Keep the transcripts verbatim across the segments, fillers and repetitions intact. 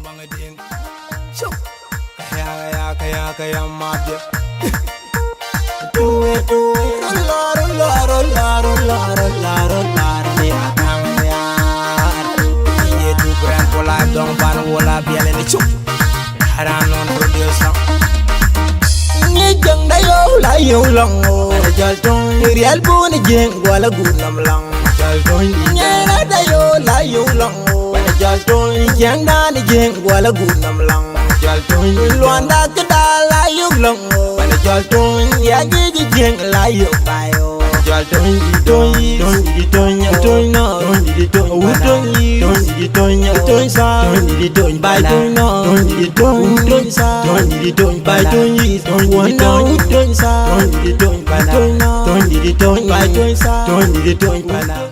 Cuk. Kaya, kaya, kaya, kaya, madje. Tuwe, tuwe. Rulla, rulla, rulla, rulla, rulla, rulla, rulla, ya kang ya. Ye tu brand kola dong ban wola biale ni cuk. Haran non producer. Ni jeng da yo la yo long o. Jal tong ni riel bu ni jeng wala gu nam long. Jal tong ni jeng da yo la yo long o. Jal tong ni jeng da ni jeng wala gu nam long. Jal tony luanda kida la yuk long. Bana jal tony ya gigi jeng la yuk bayo. Jal tony di tony, tony di tony, tony no, tony di tony, u tony, tony di tony, tony sa, tony di tony, bai tony no, tony di tony, tony sa, tony di tony, bai tony, tony di tony, tony sa, tony di tony, bana, tony no, tony di tony, bai tony sa, tony di tony, bana.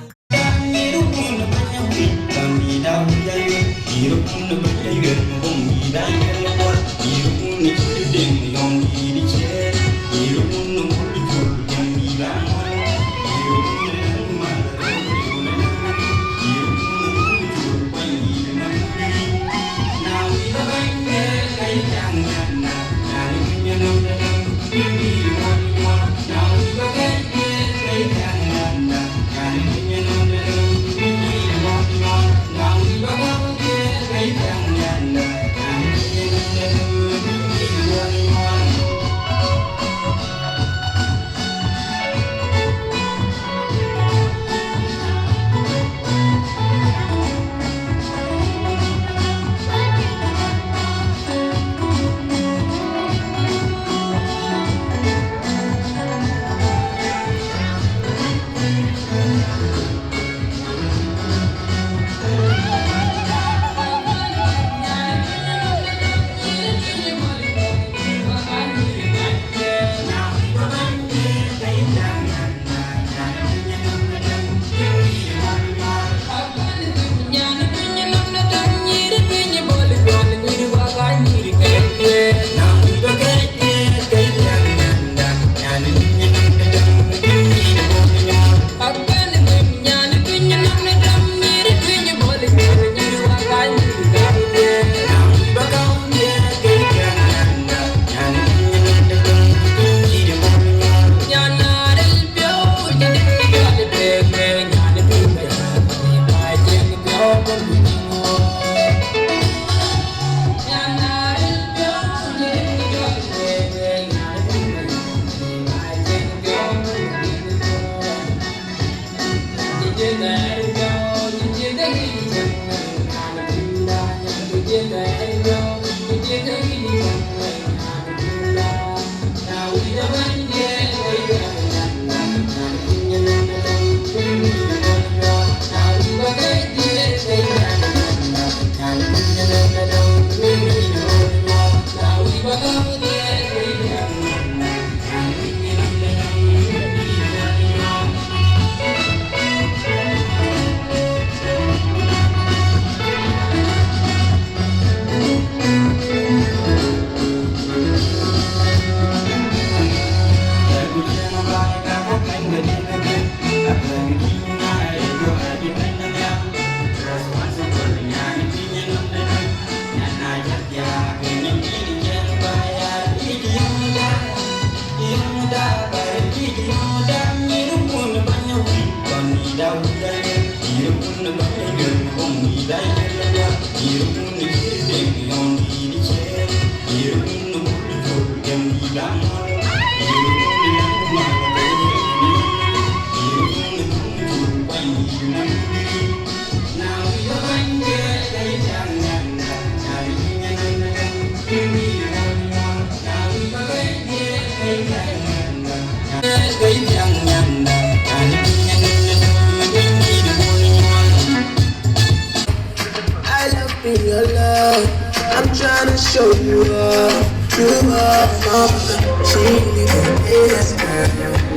I love being alone. I'm trying to show you up, you up, mama. She really the illest girl.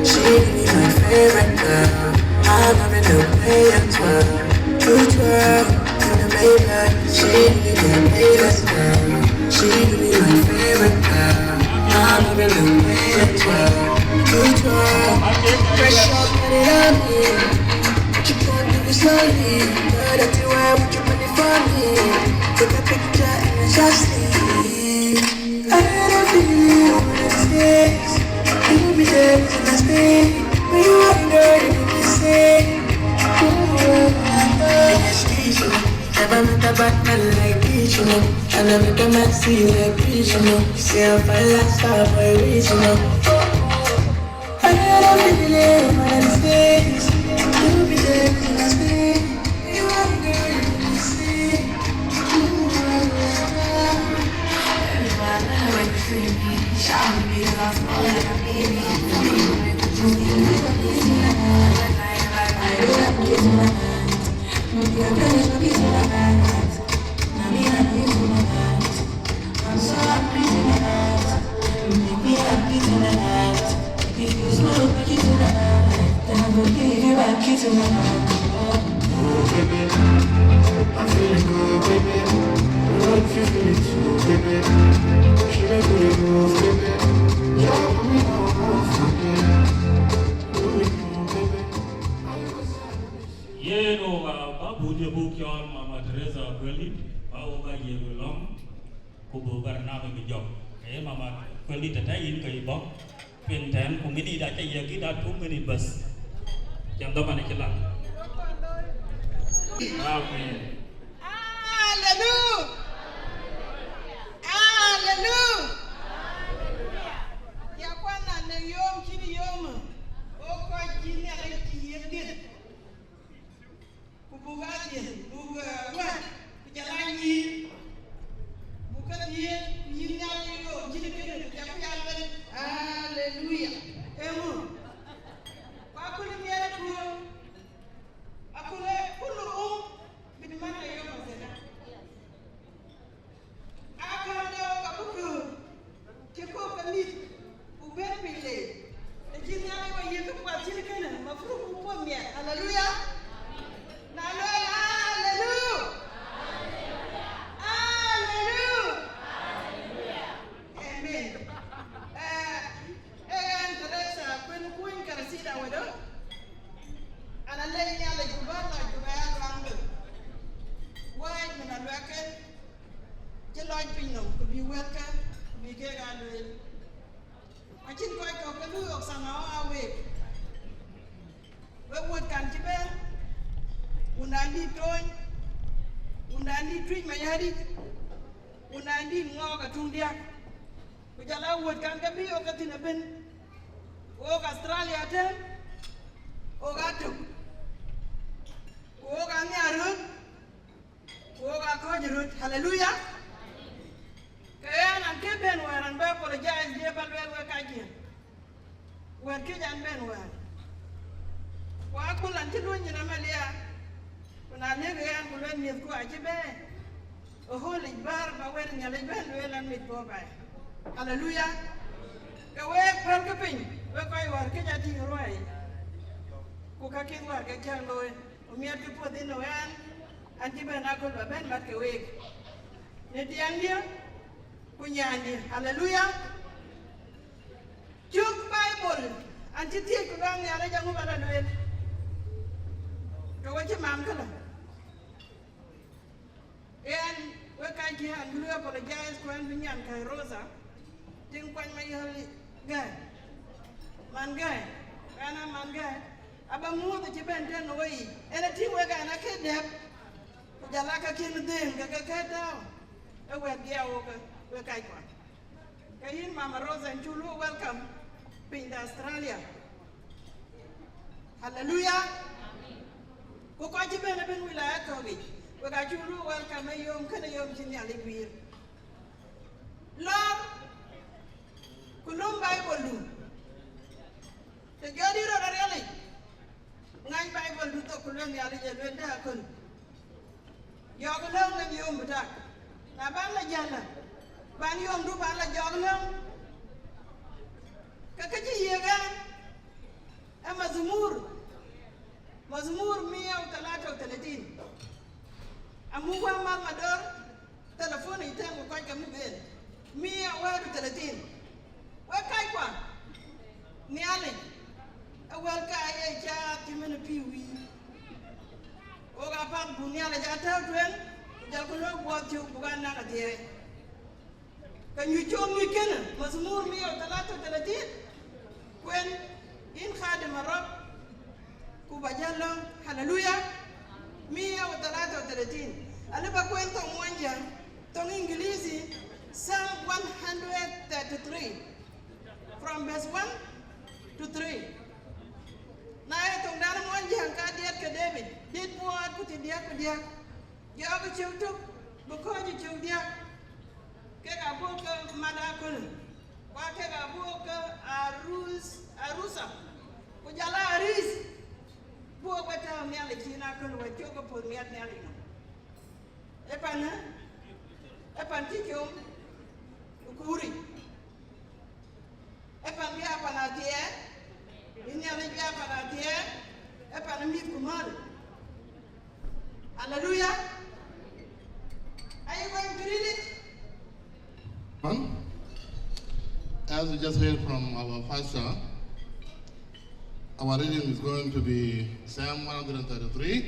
She really my favorite girl. I love it, the way I twirl. You twirl in the Maybach. She really the illest girl. She really my favorite girl. I love it, the way I twirl. You twirl. Pressure, put it on me. What you gonna do is on me. Girl, that you wear, what you money for me. Take a picture. Never met a bad man like this, you know. I never met a man see like this, you know. Say I'm fine like star boy, rich, you know. Yen wok aa bä but ye buk cɔɔl Mama Teresa Kueldït, bä wok aa yiëk lɔ̈ŋ, ku buk barnamij bï jɔk. Ee Mama Kueldït, tëtë yïn ke yï bɔ̈ piny tɛ̈n, ku minit acä yiëk kït aa two minute bas. Cän dhaman acï lat. Amen. Haleluya! Haleluya! Ya kuan, na në yom cïn yom, wo kɔc cï Nhialic cï yiëk dhiëth, ku buk aa dhiëth, buk, eh, wɛ̈t, ku jɔl aa nyïïn, buk ke dhiëth, ku yïn Nhialic yom cïn kënë, ku jɔku ya luel, haleluya! Eeŋö? Ku aköl miɛt ë kuöör, aköl ë kulu um bitmana yom azena. Aköl de wok abï köör, cï kɔ̈k ke mïth, ku bɛ̈n piny leec. Të cï Nhialic we yiëk këpuɔth cït kënë, mafrud buk puɔ̈th miɛt. Haleluya! Na luel haleluya! Haleluya! Amen. Eh, ee ɣɛn Teresa Kueny Kuny Karisida Wedo. An, alec Nhialic ku bä lɔc ku bä ya luaŋde. Wääc min aluɛk ken cï lɔc piny nɔm, ku bï wɛ̈tke, ku bï keek aa lueel. Acïn kɔc kɔ̈k ke lui ɣok thaŋ awäär week. Wek wuöt kan cï bɛ̈n, wundandït Tony, wundandït Tuic Mayärdït, wundandït Ŋɔɔk Atuŋ Diäk. Ku jɔl aa wuöt kan ke bï ɣok ke thïn ëbën. Ɣok Australia tën, ɣok aa tök. Ku ɣok aa nhiar röt, ku ɣok aa kɔ̈ɔ̈c röt. Haleluya! Ke ɣɛn an, kë bɛ̈n wäär an, bä apologize, dië bä luɛɛl wek kackiɛ̈. Wɛ̈t këc an bɛ̈n wäär. Ku aköl an cï luöny nyin Amalia, ku na lëk ɣɛn ku luɛɛl miɛ̈thku acï bɛ̈ɛ̈i, ë ɣöölic bäär bä wɛ̈t Nhialic bɛ̈n lueel an mit puɔ̈u baai. Haleluya! Ke week pälkë piny, wek kɔc wäär këc a tïŋ ruääi, ku ka kith wäär kek cäk looi, ku miɛtkë puɔ̈th yen ë ɣɛn, an cï bɛ̈n aköl bä bɛ̈n mat ke week, në tiɛŋdiɛ̈ ku nyaandiɛ̈. Haleluya! Cök Baibol, an cï thiëëc ku luaŋ Nhialic aŋö bä la lueel, ke we cï mam këlä. Ɣɛn, wek kackiɛ̈, an bï lueel apologize, ku an bï nyan käi Rosa, tiŋ kuany Mayäl Gäi. Man Gäi, ɣɛn a man Gäi, aba muɔ̈th acï bɛ̈n tën në weyiic. Ɣɛn a tïŋ wek an, akë dɛ̈p, ku jɔl aa ka kën dhëëŋ, ke ke kë tääu, ë wɛ̈t bï ya wok, wek kackua. Ke yïn Mama Rosa, yïn cuk luɔ̈k welcome piny de Australia. Haleluya! Ku kɔc cï bɛ̈n ëbën wilaya kɔ̈k yic, wek aa cuk luɔ̈k welcome ë yom kënë, yom cï Nhialic guiir. Lɔɔr, ku lom Baibol du. Të jɔt yï rɔt arialic, ŋany Baibol du thok, ku luel Nhialic ë luel dɛ̈ aköl. Jɔɔk löŋ ë yom bï tak. Na ban la jäl, ban yomdu ban la jɔɔk löŋ, ke kë cï yiëk ɣɛn, ë Mazmur, Mazmur mia u talata u talatin. Amuk wämäth Mador, telephone yic tɛ̈n ku kɔc ke muk en, mia wahid u talatin. Wek kackua, Nhialic ë wɛ̈lkë aye caath cïmën pïïu wïïr. Wok apath buk Nhialic aa tääu tueŋ, ku jɔlku lɔ buɔɔth cök buk aa näk adhiëëi. Ke nyuc cök nyuc kënë, Mazmur mia wa talata wa talatin, kuen, yïn khadim Arab, ku ba jäl lɔ̈ŋ, haleluya, mia wa talata wa talatin. Alë ba kuen thoŋ Muɔnyjäŋ, thoŋ English, Psalm one hundred thirty-three, from verse one to three. Na ye thoŋdan Muɔnyjäŋ, ka diɛt ke David, dit buɔɔt ku thiërdiäk ku diäk. Jɔɔk cök tök, bï kɔc cök diäk, kek abuk ke mat aköl, ku kek abuk ke arus, arusa, ku jɔl aa arïth, buk we tääu Nhialic cïn aköl, we cök ke puɔ̈th miɛt Nhialic nɔm. Ee pan, ee pan cï com ë kuuric. Ee pan bï a pan athiɛɛr, bï Nhialic bï a pan athiɛɛr, ee pan mïth ku mäl. Hallelujah. Are you going to read it? One, as we just heard from our pastor, our reading is going to be Psalm one hundred thirty-three.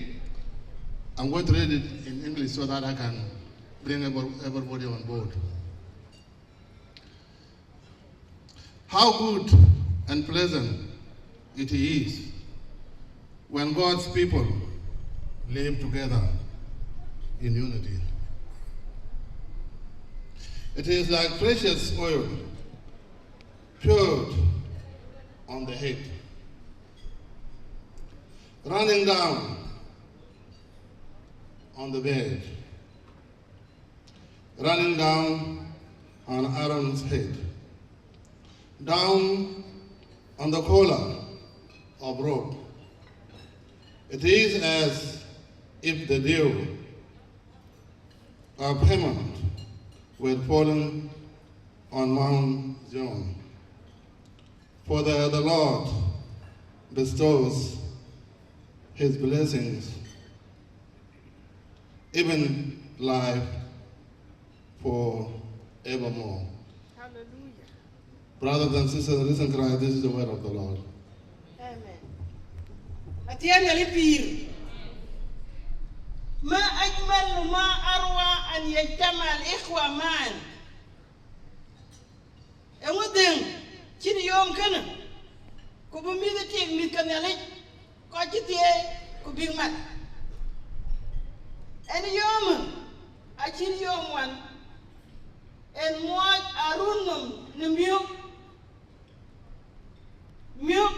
I'm going to read it in English so that I can bring every- everybody on board. How good and pleasant it is when God's people live together in unity. It is like precious oil poured on the head, running down on the bed, running down on Aaron's head, down on the collar of robe. It is as if the dew of Hermon were falling on Mount Zion. For the, the Lord bestows his blessings, even life forevermore. Hallelujah. Brothers and sisters in Christ, this is the word of the Lord. Amen. Athiɛɛn Nhialic pïïr. Ma ajmal wa ma arwa an yajtama al ikhwa maan. Eeŋö dhëŋ cïn yom kënë, ku bï mïth ë tik mïth ke Nhialic, kɔc cï thieei, ku bïk mat? En yom ë, acïn yom wan, en muɔɔc Arun nɔm në miök, miök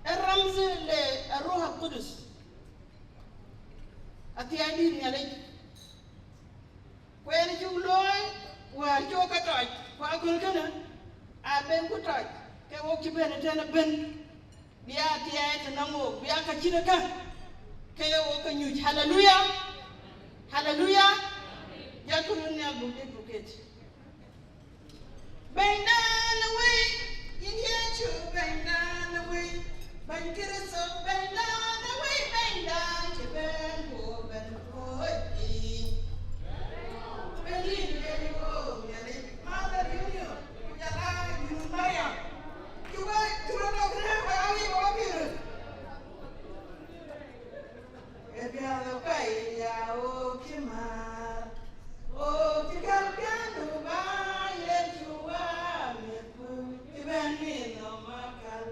ë ramzi le Arruh al Kudus, athiɛɛi dït Nhialic. Ku en cuk looi wäär cuk ke tɔc, ku aköl kënë aa ben ku tɔc, ke wok cï ben ëtɛ̈n ëbën, bï aa thiɛɛi tënɔŋ wok, bï aa ka cït ëkä, ke ye wok ke nyuc. Haleluya! Haleluya! Jɔtkë röt nhial buk dït buk ket. Bɛ̈nydan ë wëi, yïn Yecu, Bɛ̈nydan ë wëi, Bɛ̈ny Kërtho, Bɛ̈nydan ë wëi, Bɛ̈nydan cï bɛ̈n ku bɛ̈n kuöc piny. Bɛ̈ny yïn Yecu, Nhialic, Mother Union, ku jɔl aa Junub Mariam. Cuk, cuk rɔt lɔ kënë, wek awïc wek apïïr. Ë piath ë kuɛi ya ɣok cï määr, ɣok cï käl piändu bä Yecu wäär mïthku cï bɛ̈n mïth nɔm akäl.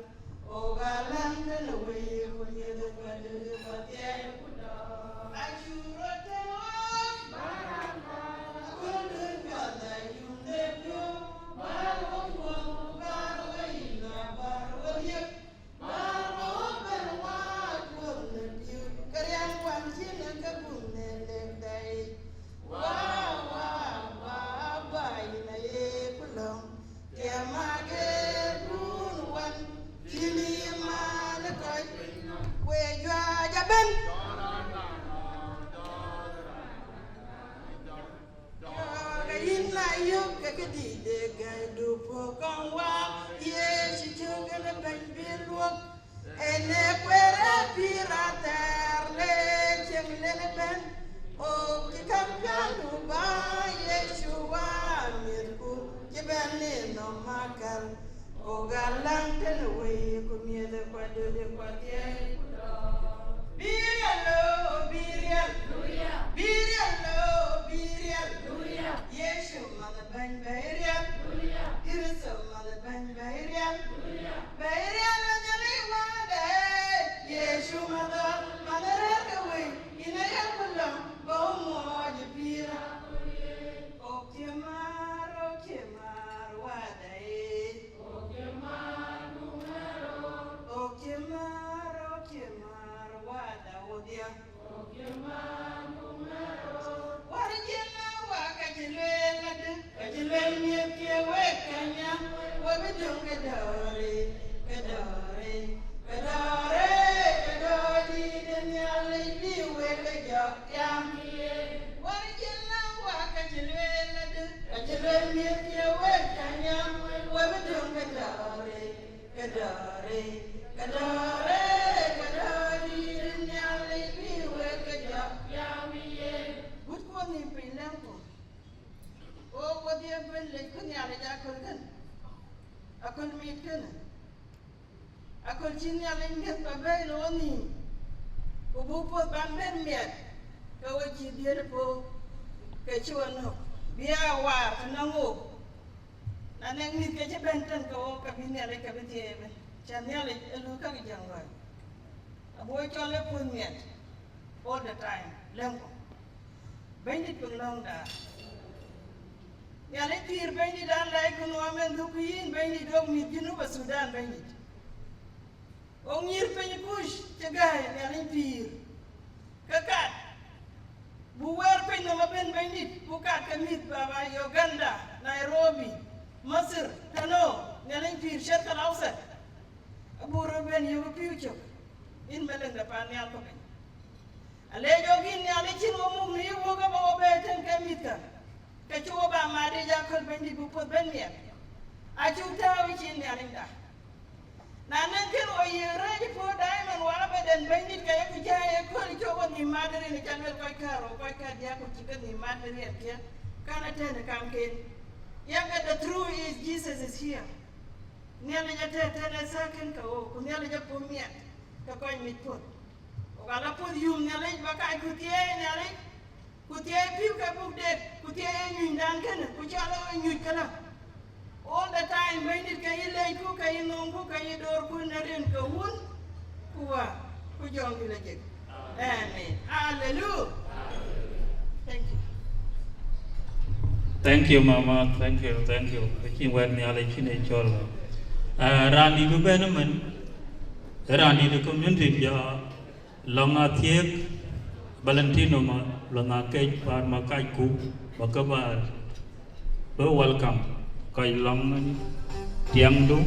Ɣok aa läŋ tënë wëi ku mïth ë kuɛ̈tdu ë kuathiɛɛi ku dɔ̈ɔ̈r. Acuk rɔt tënë ɣok bä raan päl, aköldun piɔth ayum de piɔ̈u, bär ɣok ŋuɔ̈ɔ̈ŋ ku bär ɣok yïn abär ɣok riëk. Mär wä bɛ̈n wä cuɔth në diu, ke riɛm kuan cïn ke bum në lek dai. Wä, wä, wä, wä, yïn aye ku lɔ̈ŋ, tiɛm ageerdun wän, cïn yï man ë kɔc piny nɔm, ku ye juëc abɛ̈n. Jɔɔk yïn ayök ke këdïït de gäidu puɔ̈u kɔŋ waak, Yecu cök en ë bɛ̈ny bï luɔ̈k. En ë kueer ë pïïr athɛɛr le cieŋ lënë bɛ̈n. Ɣok cï käŋ piändu bä Yecu wäär mïthku cï bɛ̈n ë nɔm akäl. Ɣok aa läŋ tënë wëi ku mïth ë kuatdu ë kuathiɛɛi ku dɔ̈ɔ̈r. Bï riɛl lo, bï riɛl. Bï riɛl lo, bï riɛl. Yecu man ë bɛ̈ny bɛ̈i riɛl. Cï Nhialic miɛt ba bɛ̈ɛ̈i në wenhïïm, ku buk puɔ̈th ban bɛ̈n miɛt, ke we cï dhiëëth puɔ̈u, ke cï we nɔ̈k, bï aa waar të nɔŋ ɣok. Na nɛŋ mïth ke cï bɛ̈n tën ke ɣok, ke bï Nhialic ke bï thieei ëbën, cän Nhialic ë luui käk jäŋ gɔ̈i. Abï we cɔl ë puɔ̈th miɛt all the time, lɛ̈ŋku. Bɛ̈nydït, piŋ lɔ̈ŋda. Nhialic pïïr, Bɛ̈nydït, an, lɛc kënë wamɛn dhuk yïn, Bɛ̈nydït, wok mïth Junub Thudan, Bɛ̈nydït. Wok nyïïr piny Kuc cï gäi, Nhialic pïïr. Ke kat, buk wɛɛr piny nɔm ëbën, Bɛ̈nydït, buk kat ke mïth, Baba, Uganda, Nairobi, Masir, tënou, Nhialic pïïr, Sharq al-Awsat. Abuk röt bɛ̈n yök ë pïu cök, yïn Melik de paan nhial ku piny. Alec ɣok yïn Nhialic, cïn wo muk në yï wok aba wo bɛ̈ɛ̈i tën ke mïthkä, ke cï wo ba mat yic aköl, Bɛ̈nydït, bï puɔ̈th bɛ̈n miɛt. Acuk tääu yï cin Nhialicda. Na nɛŋ kën wo yiëk rɛ̈ɛ̈c ë puɔ̈u daimën wa abadan, Bɛ̈nydït, ke yeku jai ë kööl cï wo nhïïm mat rin, ca luel kɔc kärou, kɔc kadiäk ku cï ke nhïïm mat riɛnkiɛ̈, kan atɛ̈n ë kamken. Yɛn ke, the truth is, Jesus is here. Nhialic atɛ̈ tënë thaak kën ke ɣok, ku Nhialic apuɔ̈u miɛt ke kɔc mic puɔ̈th. Wok ala puɔ̈th yum Nhialic, ba kacku thieei Nhialic, ku thieei pïu ke buk dek, ku thieei ë nyunydan kënë, ku cɔl ë nyuc këlä. All the time, Bɛ̈nydït, ke yï lɛcku, ke yï nööŋku, ke yï doorku në rin ke Wun, ku Wä, ku Jɔŋdït Lajik. Amen. Hallelujah. Thank you. Thank you, Mama. Thank you, thank you. Acïn wɛ̈t Nhialic cïn ë cɔl. Ah, raan dït bï bɛ̈n ëmën, raan dït ë community ja Lɔŋ Athiek, Valentino Ma, Lɔŋ Akec, Paar Makacku, ba ke bäär. Bï welcome. Kɔc lɔŋ tiɛŋdu.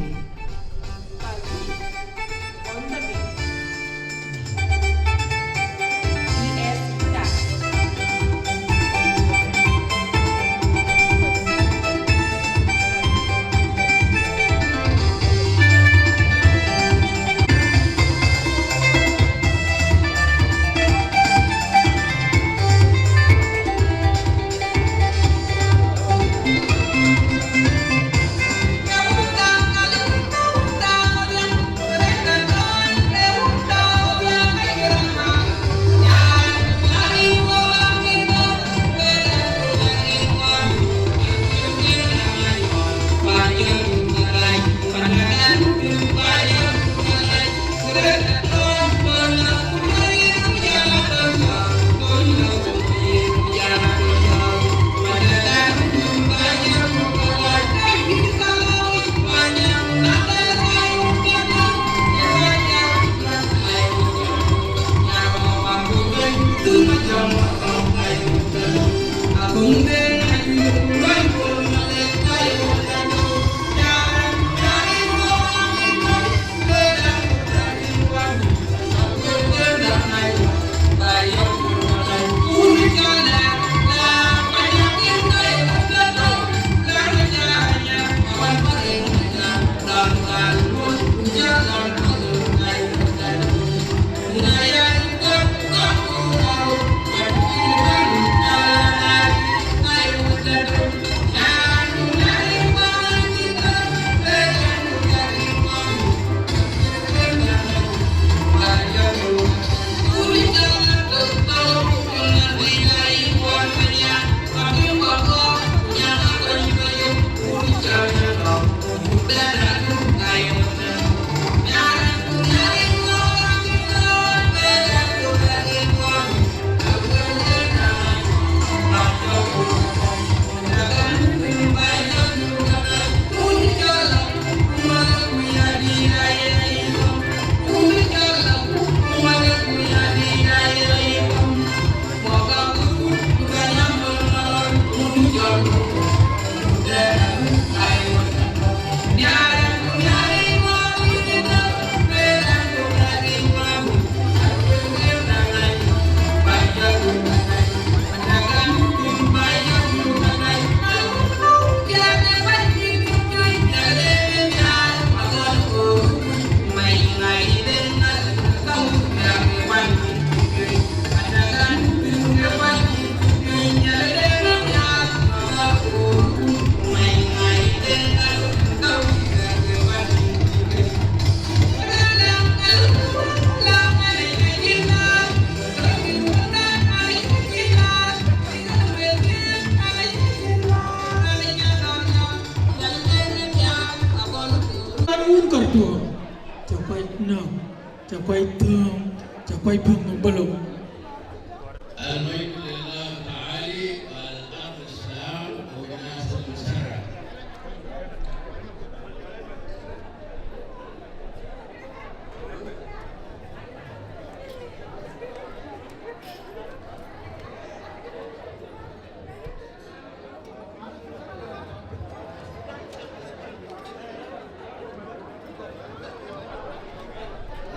Kuɔc thöŋ, cä kuɔc piɔ̈u nhom bä lok. المجد لله العالي والأرض السلام والناس المسرة.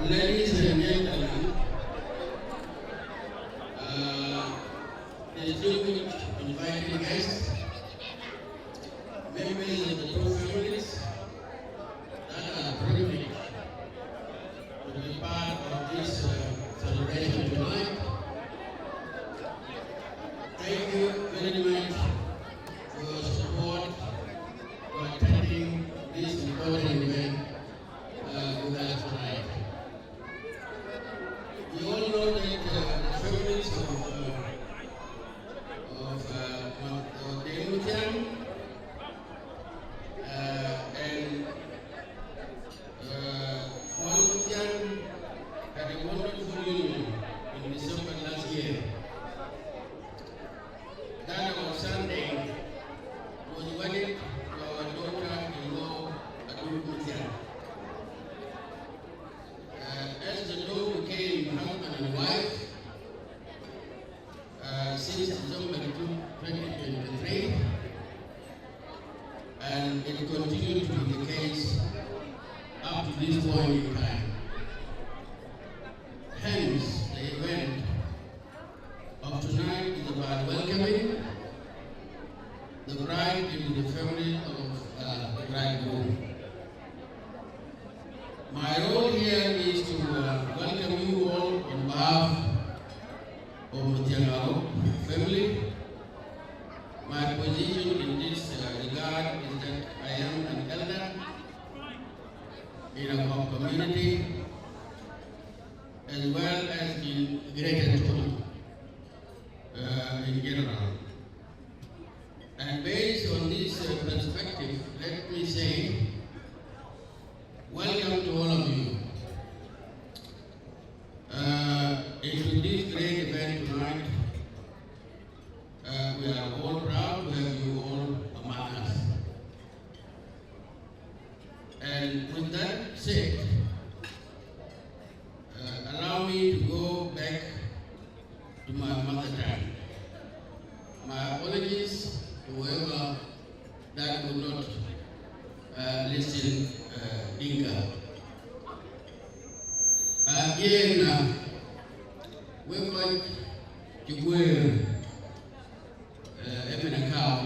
Ladies and gentlemen, uh, distinguished invited guests, members of the two families that are privileged to be part of this, uh, celebration tonight. Thank you very much for your support for attending this important event, uh, with us tonight. We all know that, uh, the families of, uh, of, uh, Ma-, uh, Deng Mutiang, uh, and, uh, Kuol Mutiang had a wonderful union in December last year. That our son Deng was wedded to our daughter-in-law, Adut Mutiang. Uh, as the two became husband and wife, uh, since December two, twenty twenty-three, and it continued to be the case up to this point in time. Hence, the event of tonight is about welcoming the bride into the family of, uh, the bridegroom. My role here is to, uh, welcome you all on behalf of Mutiang Arok family. My position in this, uh, regard is that I am an elder in our community as well as in Greater Tony, uh, in general. And based on this, uh, perspective, let me say, welcome to all of you, uh, into this great event tonight. Uh, we are all proud to have you all among us. And with that said, uh, allow me to go back to my mother tongue. My apologies to whoever that could not, uh, listen, uh, Dinka. Uh, yen, uh, we kɔc cï guëër, uh, ëmën akau,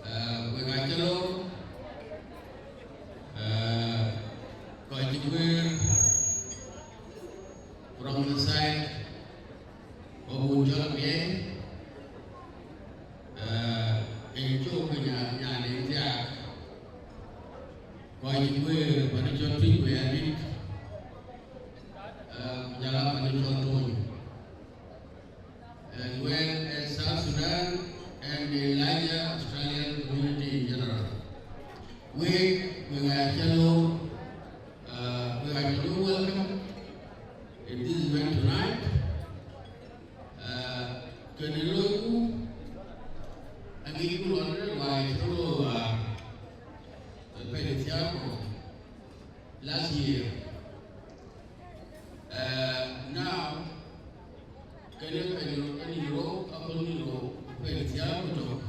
uh, wek acä lor, uh, kɔc cï guëër from the side of wun cɔl Abiɛɛi, uh, en cuk ke nya-, nyan en thiaak, kɔc cï guëër pan cɔl Tuic Wei Adït, uh, ku jɔl a pan cɔl Tony, as well as South Sudan and the larger Australian community in general. We, we are fellow, uh, we are fellow welcome in this event tonight. Uh, kënë loiku, aŋicku lɔn rɛ̈ɛ̈r wai cï rɔt looi wäär, ë pɛ̈n ë thiaak kɔ̈k last year. Uh, now, kënë pɛ̈n ë nïn rou, aköl nïn rou, pɛ̈n ë thiaak ku tök,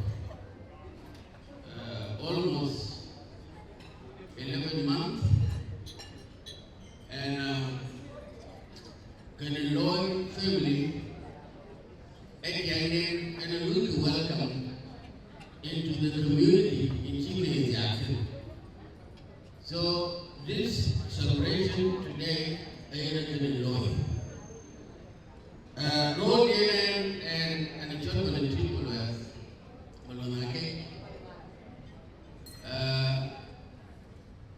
uh, almost eleven months, and, uh, kënë looi family, ë cï yen, yen ë luɔikï welcome into the community in cï ke thiaak thïn. So this celebration today, ë yen ë kënë looi. Uh, role yen en, en, en cɔl Valentine Muluɔth, Muluɔth Akec. Uh,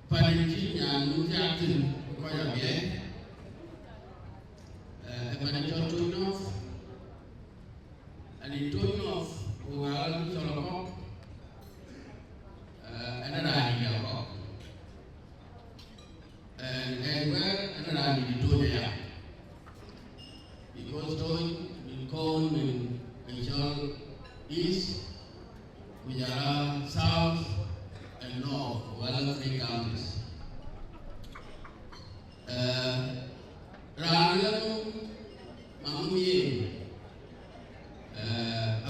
pan cï nyan nu thiaak thïn, kɔc Abiɛɛi, uh, ë pan cɔl Tony North. Anï Tony North, ku wäär cɔl Akɔk, uh, en raan ya Akɔk. And as well, en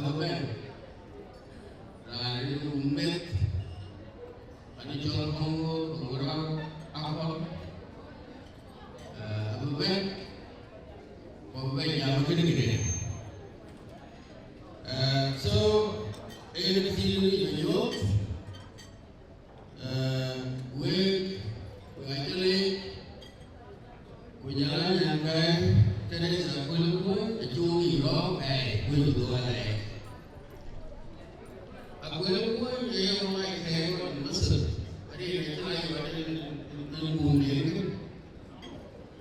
Amen. Raan ë meth, an cɔl Kɔŋo Kɔŋo Rau Akɔl, eh, abï bɛ̈n, ku abï bɛ̈n jam kënë kënë. Eh, so, en ë thïn ë yök, eh, wek, wek acï leec, ku jɔl a nyankäi Teresa Aguel Abuɔi, acï wok yic rɔ̈ɔ̈k ɣɛɛc, wek cï dhuk alɛɛc. Aguel Abuɔi ë ye wok mac kɛ̈ɛ̈k ɣɔn Masir, rin acï la yɔt rin, rin, rin guum den kënë.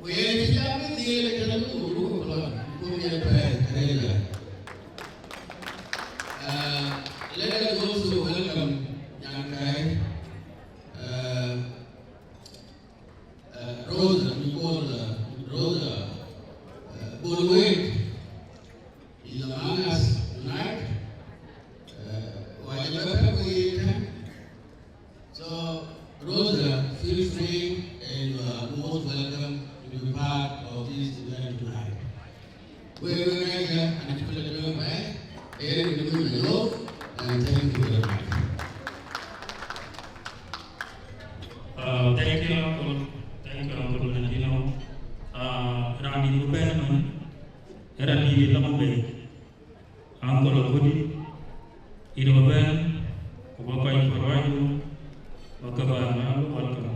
Ku yen cï jam ë dhiëëth ë tënë ku buk ku lɔ, ku ye pɛɛi arëëlda. Uh, let us also welcome nyankäi, uh, uh, Rosa, we call, uh, Rosa, uh, Bolwet is among us tonight. Uh, wajaba pe ku ye tɛ̈n. So, Rosa, feel free and you are most welcome to be part of this event tonight. We, we, we, yeah, and it's a pleasure to be here. And thank you very much. Uh, thank you, Uncle. Thank you, Uncle Valentino. Uh, raan dït bï bɛ̈n ëmën, ë raan dït ë lɔ̈ŋ bei. Uncle Akudi, yïn bä bɛ̈n, ku bä kɔc provide, bä ke bä na welcome.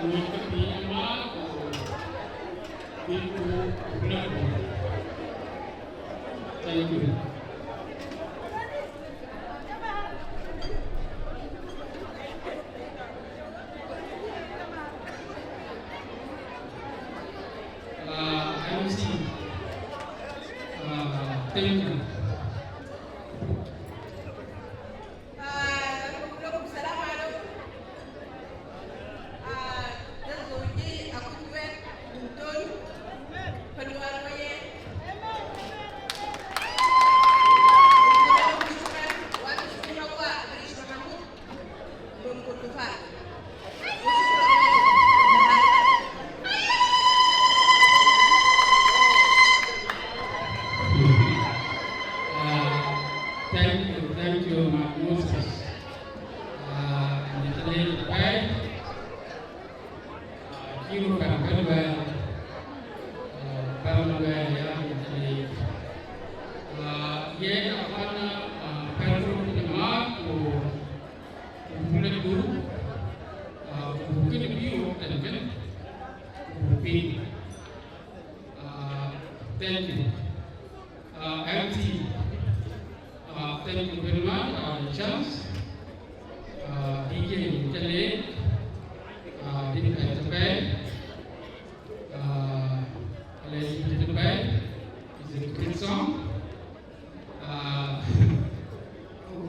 Thank you. Uh, M C. Uh, thank you. Uh, thank you, thank you, Mark Moses. Uh, and the lady, uh, you can very well, uh, very well, yeah, in the lady. Uh, yeah, I wanna, uh, thank you to the Mark for, for the group, uh, for the view and the, for being. Uh, thank you. Uh, M C, uh, thank you very much, uh, the chance. Uh, D J Chale, uh, Deep Bay, uh, Alhaji Deep Bay, is a great song. Uh,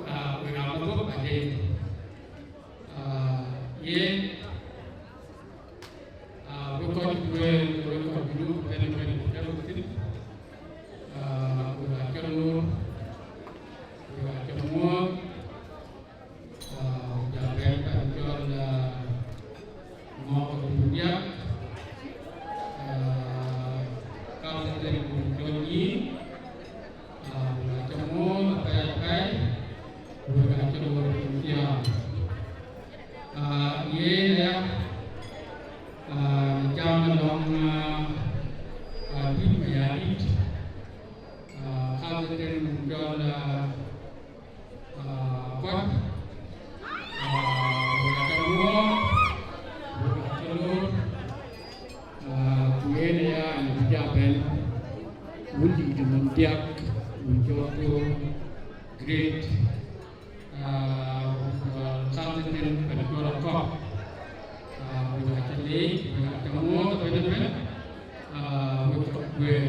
uh, we have a book again. Uh, yeah. Uh, we got to, we got to do very, very, very good. Uh, we got to know, we got to know, uh, we got to know, uh, Ngok Abundiak, uh, Captain Johnny, uh, we got to know, Apai Apai, we got to know, yeah. Ah, yen aya, ah, jam alɔŋ, ah, ah, Tuic Mayardit, ah, ka ke tënë jɔl, ah, ah, Kuat, ah, wek aca muɔɔr, wek aca loor, ah, ku yen aya, an bï jam bɛ̈n, wundït nɔm diäk, wun cɔl Great. Ah, ku, ah, Captain Pancol Akɔk. Ah, wek aca leec, wek aca muɔɔth ëbɛ̈n ëbɛ̈n. Ah, wek kɔc guëër.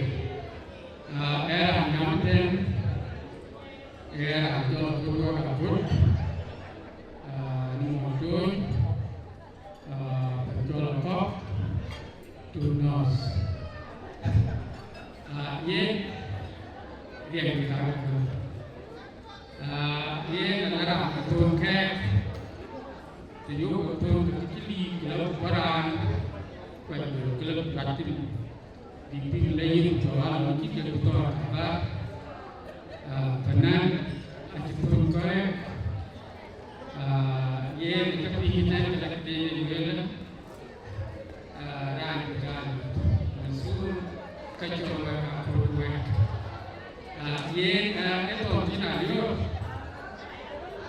Ah, ee raan jam tɛ̈n, ee raan cɔl Apuɔ̈th Wek Apuɔ̈th. Ah, në Mɔ̈ɔ̈r Tony. Ah, Pancol Akɔk. Tony North. Ah, yen, riɛm kë ka wek. Ah, yen ala raan ke thöŋ kɛ̈ɛ̈k, të yök ke thöŋ ke cï liik, ke lɔ ku bɔ̈ raan, ku acï lɔ ku cuat thïn, bïk piŋ la yïn tɔ̈ alɔŋ cï kek ku thɔ̈ɔ̈r kathar. Ah, fanan acï thöŋ kɔ̈ɔ̈c, ah, yen acï piŋ tɛ̈n, ke la ke den lueel. Ah, raan kë raan Mansur, ka cɔl Wek Apuɔ̈th Wek. Ah, yen, ah, ë thɔn cïn a liöör.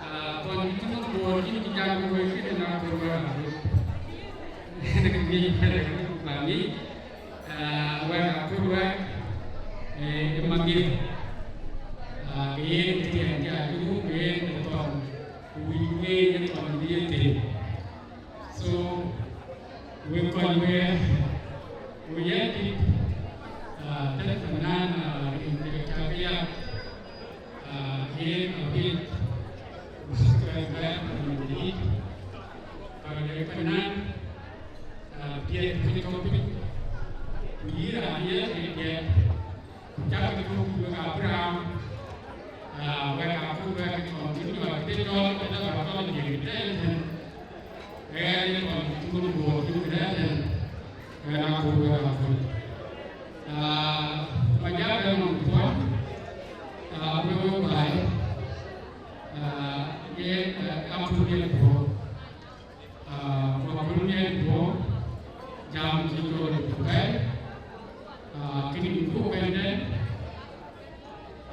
Ah, thɔn cïn cï thɔn Bor cïn cï jam wek kënë na Apuɔ̈th Wek Apuɔ̈th. Yen kë ŋic, yen kë bä ŋic. Ah, Wek Apuɔ̈th Wek, eh, ë Magir. Ah, ke yen kë tiɛɛn cï a cuk, ke yen ë thɔn, ku wïc ku yen ë thɔn bï ye them. So, wek kɔc wek, wek yɛn dït, ah, tënë fanan, ah, rin ke cak ya, ah, yen abit, wek kɔc wek rin dït, kɔc wek fanan, ah, piɛth piny tɔ̈ piny, ku yïn raan ye ke piɛth, ku cak ke thuk wek Abraham, ah, Wek Apuɔ̈th Wek kɔn cï jɔl ke jɔl ke jɔl ke jɔl ke jɔl ke jɔl. Ɣɛn ë kɔn cï thöŋ Bor cï kërɛɛc tɛ̈n, ɣɛn Apuɔ̈th Wek Apuɔ̈th. Ah, Majak ë nɔm puɔ̈n, ah, wek wek baai, ah, ye, eh, Apuɔ̈th yen Bor. Ah, ku Apuɔ̈th yen Bor, jam cï jɔl ë pɛ̈i, ah, kënë ku bɛ̈n tɛ̈n,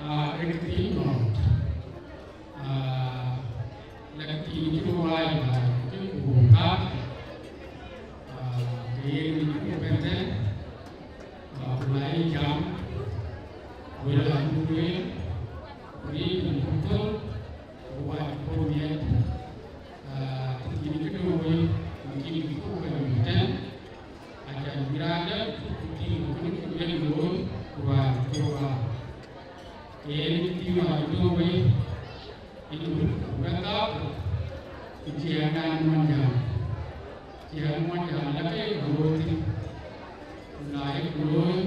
ah, ë kë thiin nɔm. Ah, lakin cï röt waai baai, cï ku guöp kaar, Yen ku bɛ̈n tɛ̈n, ah, ku la ye jam, wël aa buk lueel, ku rin ku thöl, ku wä puɔ̈u miɛt, ah, të cïn kë döŋ wei, ku cïn kë ku bɛ̈n tɛ̈n, acan bï raan dɛ̈ ku tïŋ ku kën ku bɛ̈n looi, ku wä ku wä. Yen kë tïŋ wä döŋ wei, yen ku bɛ̈n dhɔ̈k, ku ciɛɛŋdan Muɔnyjäŋ. Ciɛɛŋ Muɔnyjäŋ ala ke ye ku looi thïn. Ku na ye ku looi,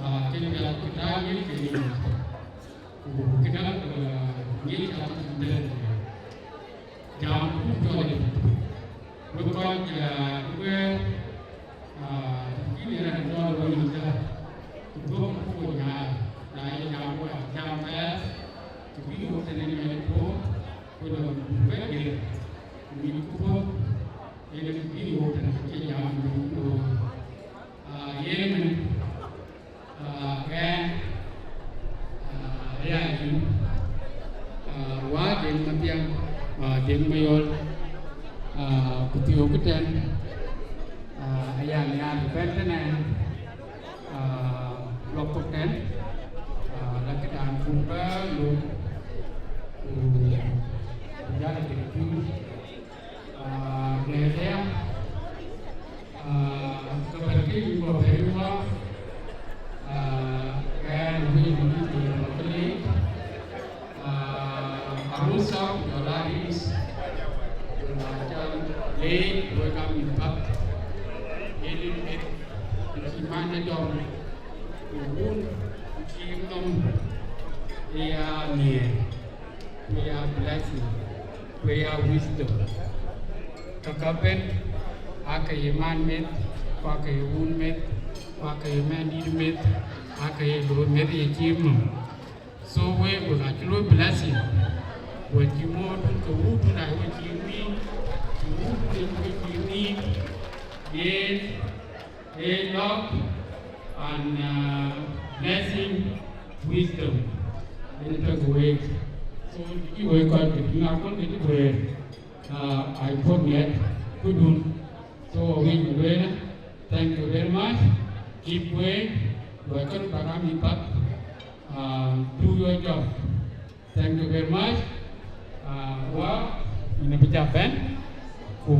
ah, ke piath ku taŋ ŋic ke ŋic. Ku këdäŋ, ah, ŋic athïn dɛ̈t. Jam ku jɔl. Wek kɔc, ah, wek, ah, kïn ë raan jɔl wek yïn dɛ̈. Ku duɔ̈k ku nyaai. Na ye jam wek jam thɛɛr. Ku bï wok tënë mɛt puɔ̈u. Ku lɔ bɛ̈n gel. Ku mïth ku puɔ̈u. Yen kë bï wok tënë cï jam dun looi. Ah, yen mën, ah, ɣɛn, ah, aya yïn, ah, wä Deŋ Mathiaŋ, ah, Deŋ Mayɔl, ah, ku thiöök tɛ̈n, ah, aya nhiaar bï bɛ̈n tënë, ah, luɔk thok tɛ̈n, ah, la këdan ku bä looi, ku, ku jal a Deŋ Tuny. Ah, Gɛ̈ɛ̈r aya, ah, ke bɛ̈n ke yïn bɔ̈ bɛ̈n wä, ah, ɣɛn wïc wïc wïc wïc wïc, ah, Arusa ku jɔl a Aris, ku na jɔl leec wek a mïth path, yen ë meth cï man ë dɔm, ku wun cï nɔm ë ya nhiëër. Ku ya blessing, ku ya wisdom. Käkkä bɛ̈n, aake ye man meth, ku aake ye wun meth, ku aake ye mɛnhdït meth, aake ye looi meth ye cïï nɔm. So wek, wek acï looi blessing. Wek cï moodun ke wudun aa wek cï nïïm, ku wudun ë wek cï nïïm. Yen Ee, love and, uh, blessing, wisdom. Yen tök wek. So, cï wek kɔc ke tïŋ akun ke cï guëër, uh, ai puɔ̈th miɛt këdun. So, wek lueel, thank you very much. Keep going. Wek kɔc bä ka mïth path. Uh, do your job. Thank you very much. Uh, wä, yïn abï ja bɛ̈n, ku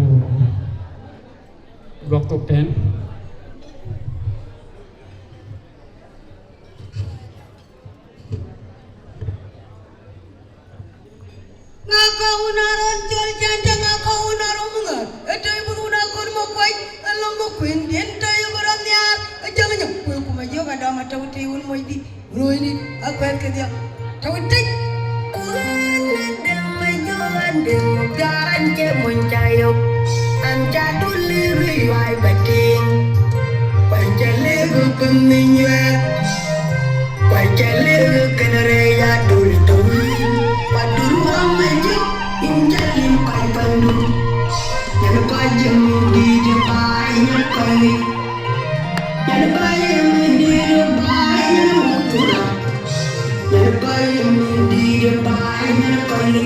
luɔk thok tɛ̈n. Ŋa kɔ̈u na rɔn cɔl can, te ŋa kɔ̈u na rɔm ŋäär, ë tɔ̈c bï run akɔn mɔ kuany, ë lɔ mɔ kuën, yen tɔ̈c bï rɔm nhiaar, ë cäŋ nyɔk, kuëëku ma jök adɔm atɔ̈u tëë wun mɔcdï. Ruööny dït, akuɛth kedhie, tɔ̈u tic. Ku ɣɛn ë dɛm ë jɔ ɣɛn dɛm, ɣɛn cï mony ca yök, ɣɛn ca dul lëk ë yuai bä tïŋ. Kuany ca lëk ë piny ë nyuɛɛth, kuany ca lëk ë kën rɛɛc adul tɔ̈u. Ku adul wä mec, yïn ca lim kuany pandu. Nyan kuany cï mony dït ë baai, nyan kuany. Nyan kuany cï mony dït ë baai, nyan mony thura. Nyan kuany cï mony dït ë baai, nyan kuany.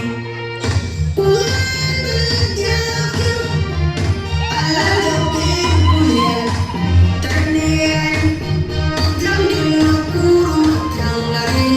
Ku ɣɛn bï diäk, ala lɔ piny ku liɛl. Tënë ɣɛn, jam dï na kuru, jam la riŋ.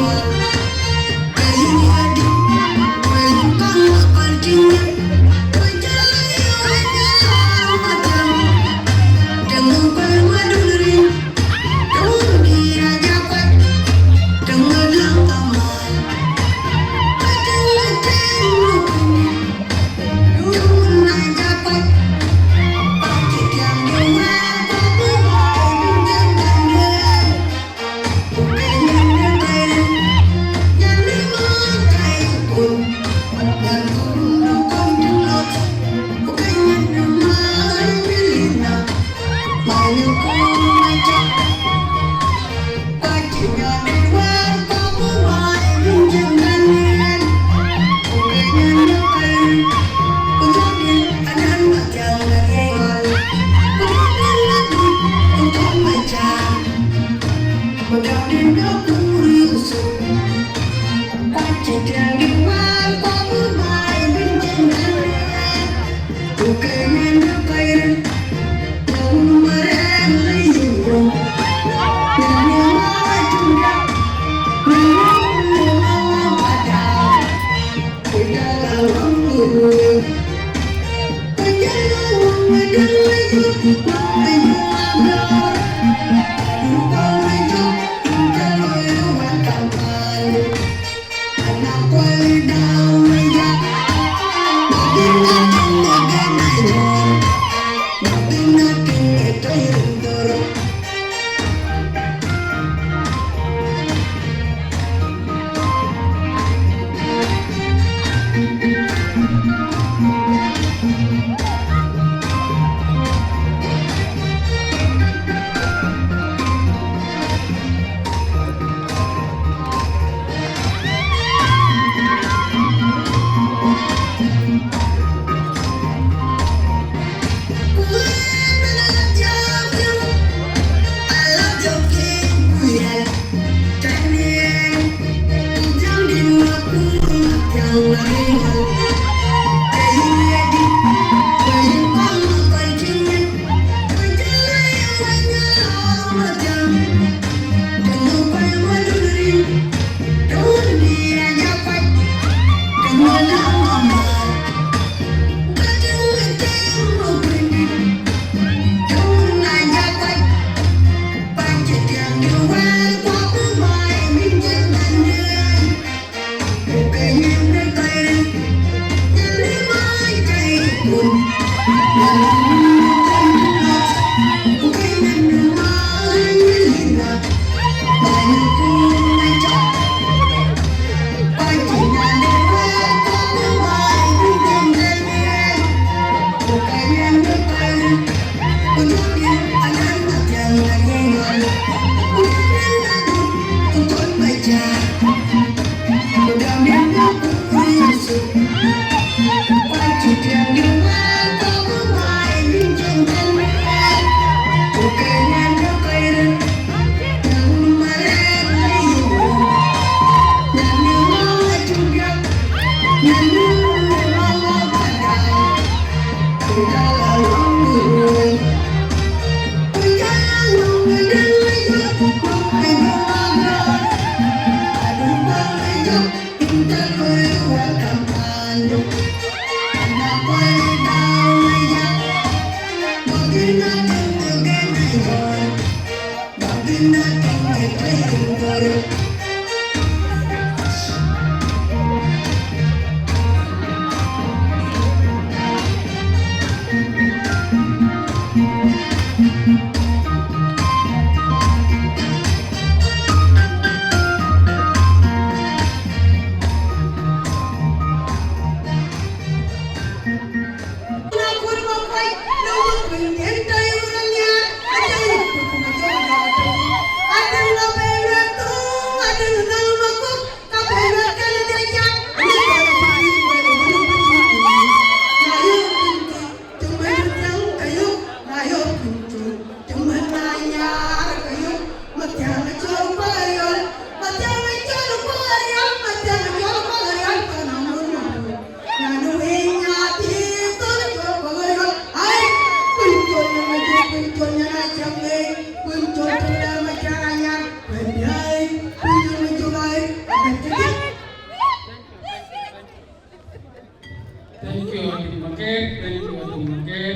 Thank you, Adik Maker. Thank you, Adik Maker.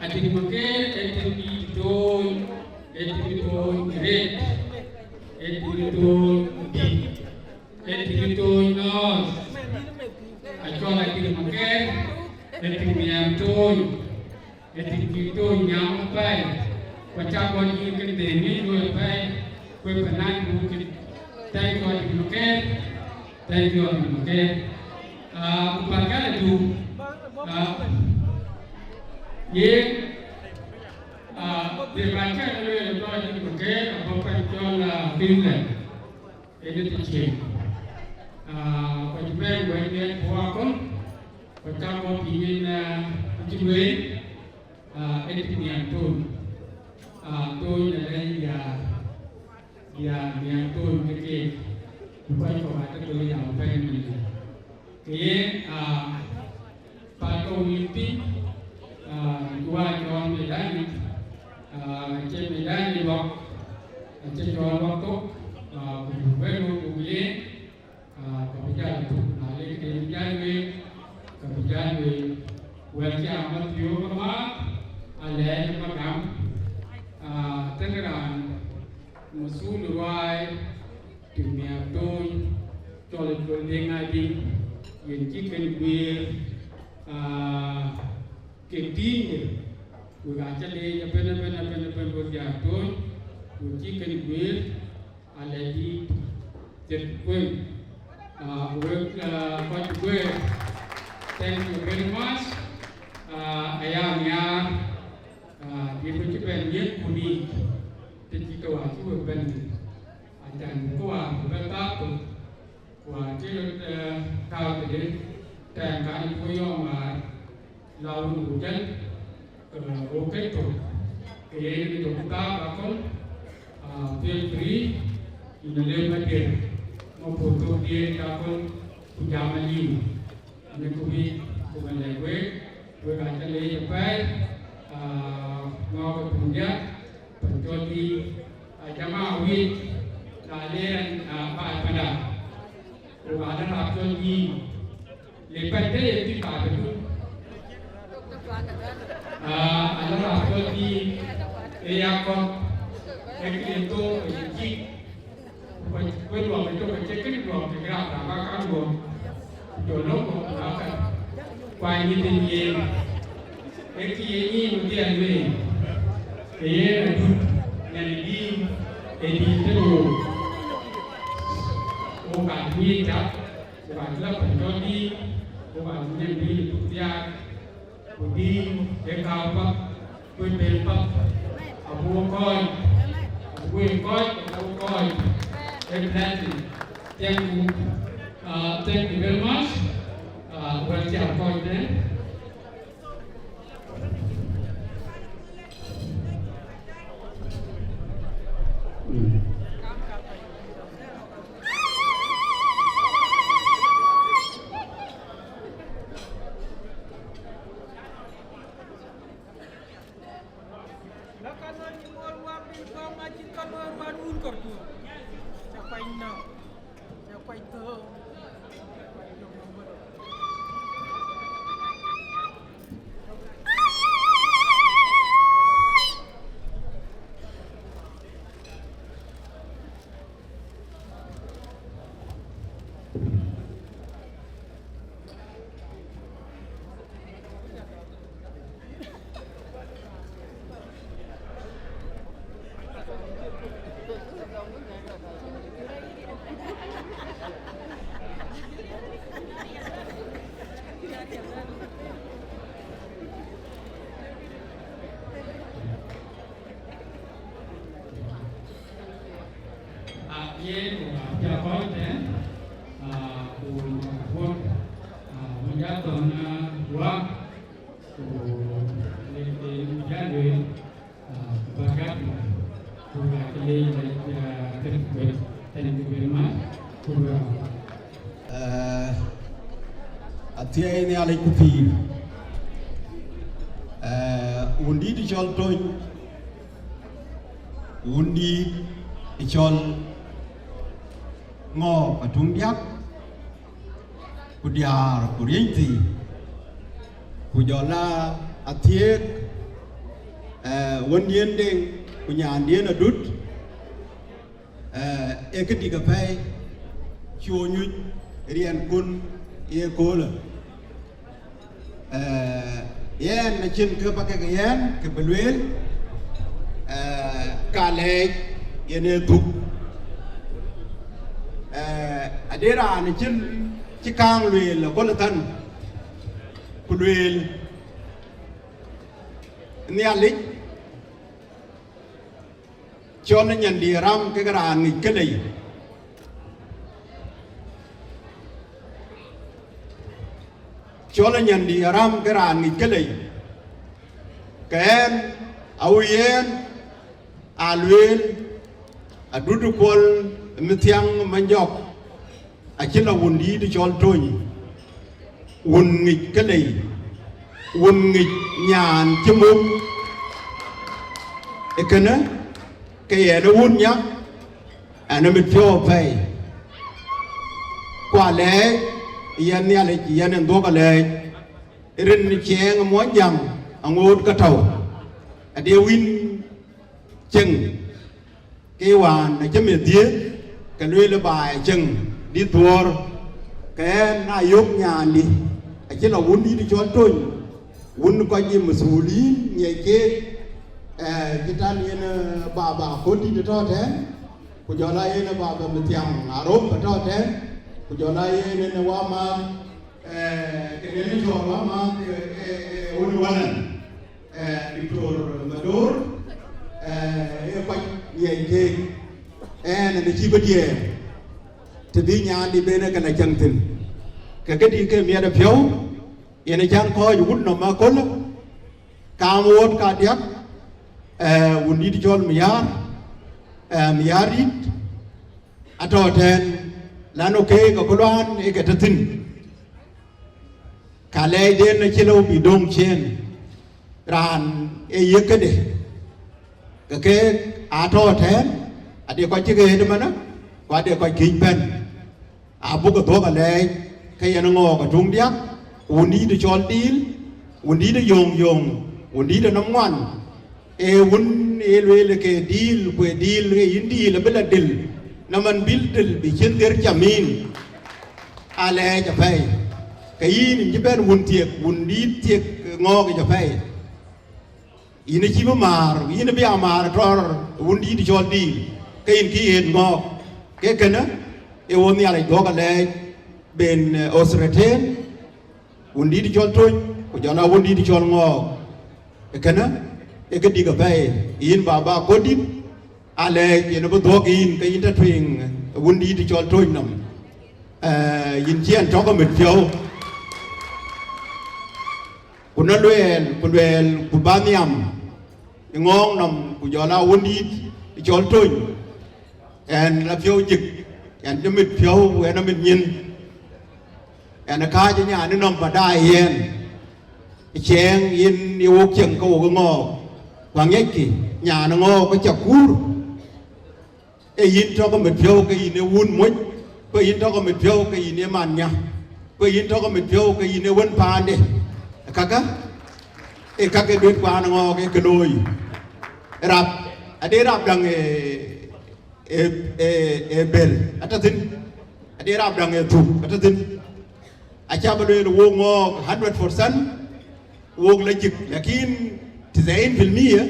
Adik Maker, ë tïŋ dït tony, ë tïŋ tony great, ë tïŋ tony dït, ë tïŋ tony nɔɔth. Acɔl Adik Maker, ë tïŋ nhiam tony, ë tïŋ dït tony nhiam apɛi. Ku acä kɔn yïn kën dhëëŋ ŋic looi apɛi, ku ë panan ku kën. Thank you, Adik Maker. Thank you, Adik Maker. Ah, ku pärkɛl adu, ah, yen, ah, de ba cä lueel tɔ̈ Adik Maker abɔ̈ pan cɔl, ah, Finland. Ënë të cieŋ. Ah, ku cï bɛ̈n wɛ̈t yen ku akɔ̈l, ku cä kɔ̈k yïn, ah, cï lueel, ah, ë tïŋ nhiam tony. Ah, tony alɛny ya, ya nhiam tony ke keek. Ku kɔc kɔ̈k atɔ̈ tony ya apɛi mën. Ke yen, ah, pal kɔ̈u yïn piny, ah, ku wa cɔl medani, ah, acie medani luak, acie cɔl luak thok, ah, ku buk bɛ̈n wok buk yen, ah, ka bï jäl atuk, na le këde bï jäl wek, ka bï jäl wek. Wɛ̈t cï a Mathiu ke määth, alɛɛc ë Pagam, ah, tënë raan methul ruaai, tïŋ nhiam tony, cɔl ë cɔl Deŋ Adïŋ, yen cï kën guiir, ah, kek tïŋde, wek acä leec ëbɛ̈n, ëbɛ̈n, ëbɛ̈n, ëbɛ̈n, wek diäär tony, wek cï kën guiir, alɛɛc dït thiëth kueŋ. Ah, wek, ah, kɔc guiir, thank you very much. Ah, aya nhiaar, ah, bï wek cï bɛ̈n yiëk ku nik, të cï ke wäär cï wek bɛ̈n nik. Acan ku wäär ku bɛ thaar thok, ku wäär cï röt, eh, tääu tëde tɛ̈ɛ̈n kan ku yɔm wäär la wun ku jël, eh, wo kek thok. Ke yen ë thok thaar aköl, ah, feel free, yïn alëu ba dier, ma puɔ̈th thok dier aköl, ku jam aliu. Ane ku bï ku bɛ lɛ̈k wek, wek acä leec apɛi, ah, ŋɔɔk ë piny diäk, pan cɔl dïït, ah, jama wiëc, na le rɛn, ah, baai panda. Ku ba lɔ rap cɔl dïït, le pan tëde ye thïn baai panda. Ah, alɔ rap cɔl dïït, ee ya kɔ̈k, ee kë ye thok, ee cïk. Ku, ku luɔm ë tök acie kënë luɔm kek raan, raan ka kaŋ luɔm, ku jɔ lɔ̈k kɔ̈k ku ka kan. Ku anyï thïn yen, ee kë ye nyïïn wëdhiɛl wei, ke yen adut nyan ë dïït, ë dïït tëde wook. Wo ka nyïïn tap, wo ka cï la pan cɔl dïït, wo ka cï nyan dïït ë thuk thiaak. Ku dïït ë kääu path, ku ë pel path, abuk kɔ̈ɔ̈c, abuk kɔ̈ɔ̈c, abuk kɔ̈ɔ̈c. A blessing. Thank you. Uh, thank you very much. Uh, wɛ̈t cä kɔ̈ɔ̈c tënë. Mm. Yen ku ka cä kɔc tɛ̈n, aa, ku ka puɔ̈t, aa, wun ja thɔn, aa, wak, ku le, le, ja lueel, aa, ku bä gat, ku ka cä le, le, aa, thank you very, thank you very much. Ku, aa, Ee, athiɛɛi Nhialic ku pïïr. Ee, wundït cɔl Tony, wundït cɔl Ŋɔɔk Atuŋ Diäk, ku diäär ku riënythii, ku jɔl a athiëëk, ee, wëndiën Deŋ ku nyaandiën Adut. Ee, ee këdïk apɛi cï wo nyuc riɛnkun ye köölë. Ee, yɛn acïn kë bä kek yɛn kë bï lueel, ee, ka lɛɛc yen ee dhuk. Ee, ade raan acïn cï kääŋ lueel aköl thän, ku lueel Nhialic cɔl ë nyandï ram kek raan ŋic kë lei. Cɔl ë nyandï ram ke raan ŋic kë lei. Ke ɛn, awu yɛn, a lueel, Adut Kuɔl Mithiaŋ Manyɔk, acï la wundït cɔl Tony, wun ŋic kë lei, wun ŋic nyaan cï muk. Ee kënë, ke yɛn ë wun nya, ɛn ë mit piɔ̈u apɛi. Ku alɛɛc yɛn Nhialic, yɛn en dhuɔ̈k alɛɛc, rin ciɛɛŋ ë muɔnyjäŋ aŋoot ke tɔ̈u, ade wïn cieŋ. Ke wään acï meth dhiëëth, ke lueel ë baai cieŋ dït dhuɔ̈ɔ̈r, ke ɛn na yök nyaandï, acï la wundït cɔl Tony, wun kɔc ye methulin ŋiɛc keek, ee, cï tän yen, ee, baba Kodït tɔ̈ tɛ̈ɛ̈n, ku jɔl a yen ë baba Mithiaŋ Arop tɔ̈ tɛ̈ɛ̈n, ku jɔl a yen ë wamääth, ee, kënë cɔl wamääth, ee, ee, ee, wun walan. Eh, Doctor Mador, eh, ee kɔc ŋiɛc keek, ɛn ë cï bï diɛɛr, të bï nyaandï ben ë kën a cäŋ thïn. Ke këdï ke miɛt ë piɔ̈u, yen ë cän kɔc wut nɔm aköl, kaam wuɔ̈t kadiäk, eh, wundït cɔl Miäär, eh, Miäär dït, atɔ̈ tɛ̈ɛ̈n, lan ë keek aköl wään ë ke tɔ̈ thïn. Ka lɛɛcden acï lëu bï döŋ ciëën, raan ee yiëk këde, ke keek aa tɔ̈ tɛ̈ɛ̈n, ade kɔc cï ɣet ëmënë, ku ade kɔc këc bɛ̈n, abuk ke dhuɔ̈k alɛɛc, ke yen ŋɔɔk atuŋ diäk, wundït cɔl Diil, wundït yöŋ yöŋ, wundït nɔm ŋuan, ee wun ee lueel ke Diil, ku ee Diil, ee yïn Diil abï la dil, na man bïl dil bï cïn dhiër cam yïn, alɛɛc apɛi. Ke yïn yïn cï bɛ̈n wun thiek, wundït thiek ŋɔɔk yic apɛi. Yïn acï bï määr, yïn abï a määr tɔ̈r wundït cɔl Diil, ke yïn kï ɣet ŋɔɔk. Ke kënë, ee wo Nhialic dhuɔ̈k alɛɛc, ben, eh, osreten, wundït cɔl Tony, ku jɔl a wundït cɔl Ŋɔɔk. Ee kënë, ee këdïk apɛi, yïn baba Kodït, alɛɛc yen abï dhuɔ̈k yïn, ke yïn tɔ̈ tueŋ, wundït cɔl Tony nɔm. Eh, yïn cï ɛn tɔ̈ ke mit piɔ̈u. Ku na luɛɛl, ku luɛɛl, ku bä nhiam, ë Ŋɔɔk nɔm, ku jɔl a wundït cɔl Tony. Ɛn la piɔ̈u jik, ɛn cï mit piɔ̈u, ɛn amit nyin. Ɛn ë kääc ë nyan ë nɔm bä daai yɛn. Ciɛɛŋ yïn ye wok cieŋ ke wok ë Ŋɔɔk, ku aŋiɛckï, nyan ë Ŋɔɔk ke cä kuur. Ee yïn tɔ̈ ke mit piɔ̈u ke yïn ee wun moc, ku ee yïn tɔ̈ ke mit piɔ̈u ke yïn ee man nya, ku ee yïn tɔ̈ ke mit piɔ̈u ke yïn ee wën paande. Kakë, ee kakë duet kuan ë Ŋɔɔk ee ke looi. Rap, ade rap daŋ ee, ee, ee, ee bel atɔ̈ thïn, ade rap daŋ ee thuk atɔ̈ thïn. Acä bï lueel wok Ŋɔɔk hundred percent, wok la jik, lakin tisain fil mia,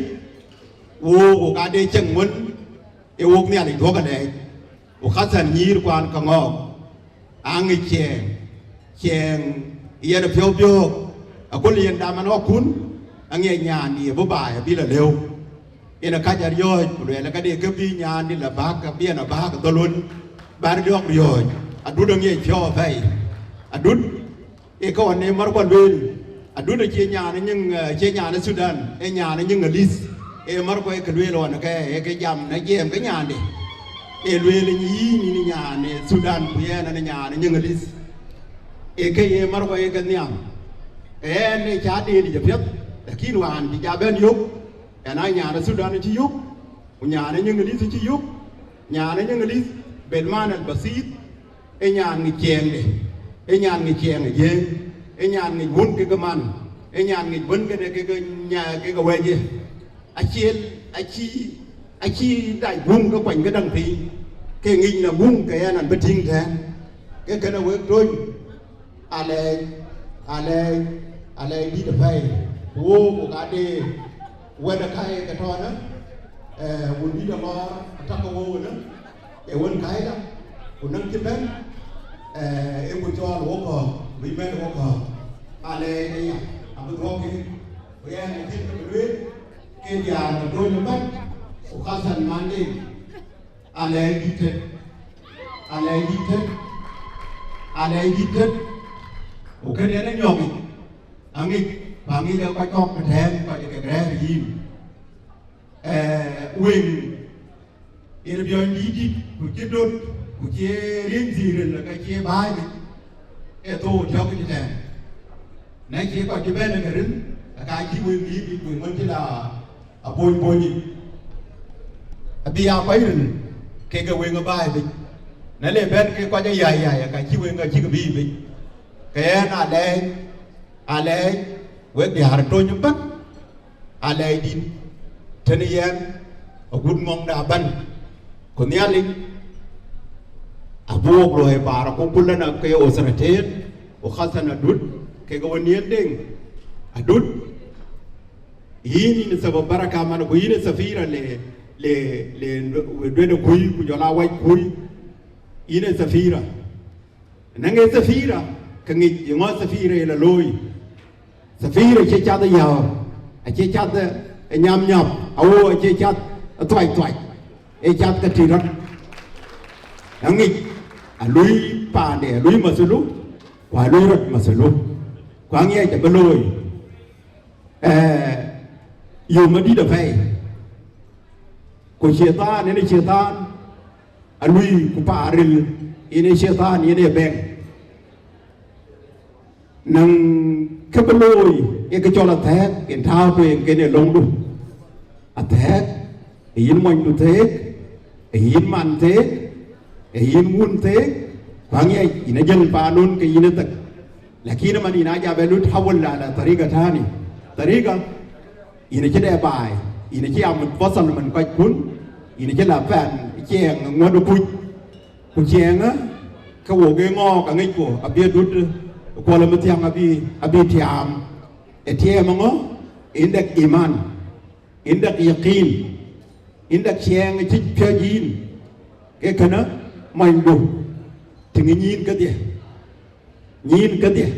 wok, wok ade cieŋ wën, ee wok Nhialic dhuɔ̈k alɛɛc, ku khatan nyïïr kuan ke Ŋɔɔk, aŋic ciɛɛŋ, ciɛɛŋ yen piɔ̈u biöök, aköl yen dam ɛn ɣɔ̈kkun, aŋiɛc nyaandï abï baai abï la lëu. Yen ë kac a riɔ̈ɔ̈c, ku luɛɛl, ka de kë bï nyaandï la bäk, ka bï en a bäk dhɔ̈l wën, bän riɔ̈k riɔ̈ɔ̈c. Adut aŋiɛc piɔ̈u apɛi. Adut, ee kë ɣɔn ë märkuɔ lueel. Adut acie nyan ë nyiŋ, eh, acie nyan ë Thudan, ee nyan ë nyiŋ Alith. Ee märkuɔ ee kë lueel ɣɔn, ke ee kë jam në jiɛɛm ke nyaande. Ee lueel ë yïn, yïn ë nyan ë Thudan, ku yɛn ë nyan ë nyiŋ Alith. Ee kë ye märkuɔ ee ke nhiam. Ke ɣɛn ee ca deet yic apiɛth, lakin wään bï ja bɛ̈n yök, ɣɛn aa nyan ë Thudan cï yök, ku nyan ë nyiŋ Alith cï yök. Nyan ë nyiŋ Alith, bil maana al basit, ee nyan ŋic ciɛɛŋde, ee nyan ŋic ciɛɛŋ ë Jiëëŋ, ee nyan ŋic wun kekë man, ee nyan ŋic wën kënë kekë nya-, kekë wɛ̈cë. Acie, acie, acie dac guŋ ke kuany këdäŋ piny, ke ŋic na guŋ ke ɣɛn an bï tïŋ tɛ̈ɛ̈n. Ke kënë wek tony, alɛɛc, alɛɛc, alɛɛc dït apɛi. Ku wook, ku ka de wɛ̈t ë ka ye ke tɔ̈ɔ̈në, eh, wun dït aŋɔɔr atɔ̈ ke wook ënë, ee wën kaida, ku näŋ cï bɛ̈n, eh, ee ku cɔɔl wok kɔ̈ɔ̈k, bï bɛ̈n wok kɔ̈ɔ̈k. Alɛɛc aya, abï dhuɔ̈k ke, ku yɛn acïn kë bï lueel, ke diaar ke tony ëbɛ̈n, ku kathan mande. Alɛɛc dït tëk, alɛɛc dït tëk, alɛɛc dït tëk. Ku kënë yen ë nyɔk yic, aŋic, ku aŋic ë kɔc kɔ̈k ëtɛ̈ɛ̈n, kɔc ke rɛ̈ɛ̈r yïn. Eh, weŋ, yen biɔny dït dït, ku cï döt, ku cï riëny dhïïr ril, ke cï bääi yic, ee thou tiɔ̈k yic ëtɛ̈ɛ̈n. Na cï kɔc cï bɛ̈n ë ke ril, ka cï weŋ dït dït, weŋ wën cï la Abony bony yic abï aa kɔc ril kekë weŋ ë baai bic. Na le bɛ̈n ke kɔc ë yäi yäi, ka cï weŋ ka cïk bï bic. Ke ɣɛn alɛɛc, alɛɛc, wek diäär tony ëbɛ̈n, alɛɛc dït tënë yɛn, agut ŋɔŋda ëbɛ̈n. Ku Nhialic abï wok luɔi baar ku kulana ke usra tëët, ku khasatan adut, kekë wën yen deŋ adut. Yïn, yïn sabab baraka man, ku yïn safira le, le, le duënë kui, ku jɔl a wac kui, yïn safira. Naŋ ee safira, ke ŋic ye ŋɔ safira ye la looi. Safira acie cath ë yääu, acie cath ë nyam nyam, awo acie cath ë thuac thuac, ee cath ke tït rɔt. Aŋic, alui paande, alui mathalu, ku alui rɔt mathalu, ku aŋiɛc abï looi. Eh, yom adït apɛi. Ku Catan, yen ë Catan, alui ku paar ril, yen ë Catan, yen ë bɛ̈ŋ. Naŋ kë bï looi, ee kë cɔl athɛɛk, yen tääu tueŋ kenë lɔŋdu. Athɛɛk, ee yïn monydu theek, ee yïn man theek, ee yïn wun theek, ku aŋiɛc, yïn ajäŋ paanun ke yïn ë thek. Lakin man yïn aa ja bɛ lut hawal la, la tariga tani. Tariga, yïn acï dɛ baai, yïn acï a mutfasal man kɔckun, yïn acï la pɛn ciɛɛŋ ŋuɔ̈t kuc. Ku ciɛɛŋë, ke wok ë ŋɔɔk aŋicku, abï adut Kuɔl Mathiaŋ abï, abï tiaam. Ë tiɛɛm ëŋö? Indek iman, indek yakin, indek ciɛɛŋ cï piɔ̈c yïn, ke kënë monydu, tïŋ nyïïn kedhie, nyïïn kedhie,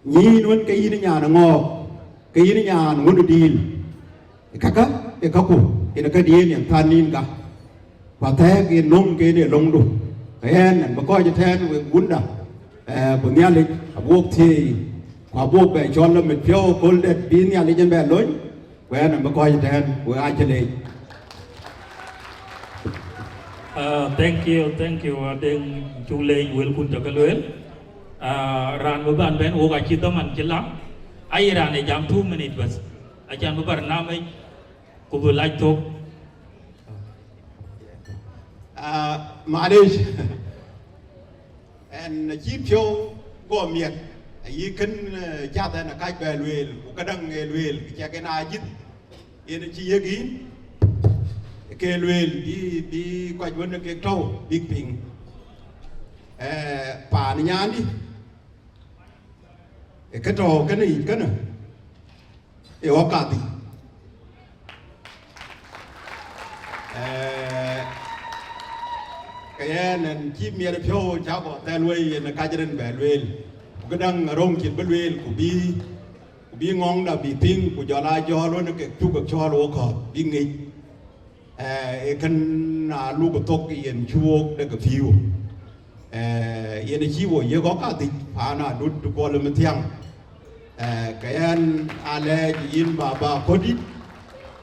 nyïïn wën ke yïn nyan ë ŋɔɔk, ke yïn nyan wun ë dïïl. Ë käkä, ë käku, yen ë kädiën yen than nïn ka. Ku athɛɛk yen nöm ke yen ë lɔŋdu. Ke ɣɛn, ɣɛn bï kɔc ëtɛ̈ɛ̈n wek wunda, eh, ku Nhialic abï wok thiëëi, ku abï wok bɛ cɔl la mit piɔ̈u aköl dɛ̈t bï Nhialic en bɛ lony, ku ɣɛn, ɣɛn bï kɔc ëtɛ̈ɛ̈n wek acï leec. Uh, thank you, thank you, Adeng, cuk leec wëlkun tɔ̈ ke lueel. Uh, raan bï ban bɛ̈n, wok acï dhaman cï la, aye raan ë jam two minute bas. Acan bï barnamij ku bï lac thok. Ah, malish. Ɣɛn acï piɔ̈u guɔ miɛt, ayï kën, eh, cath ɣɛn akac bɛ lueel, ku këdäŋ ë lueel, kë cak ɣɛn ajïth, yen acï yiëk yïn, ke lueel, bï, bï kɔc wën kek tɔ̈u, bïk piŋ. Eh, paan nyandï, ë kë tɔ̈u kënë yic kënë, ë ɣɔ̈k kadhïc. Eh, ke ɣɛn, ɣɛn cï miɛt piɔ̈u cä guɔ thɛl wei, yen ë kac rin bɛ lueel. Ku këdäŋ röŋ cït bï lueel, ku bï, bï ŋɔŋda bï piŋ, ku jɔl aa jɔ̈ɔ̈l wën kek cuk ke cɔɔl wok kɔ̈th bï ŋic. Eh, ee kën aa luk thok yen cuk de ke pïu. Eh, yen acï wo ye gɔ̈k kadhic paan adut Kuɔl Mathiaŋ. Eh, ke yɛn alɛɛc yïn baba Kodit,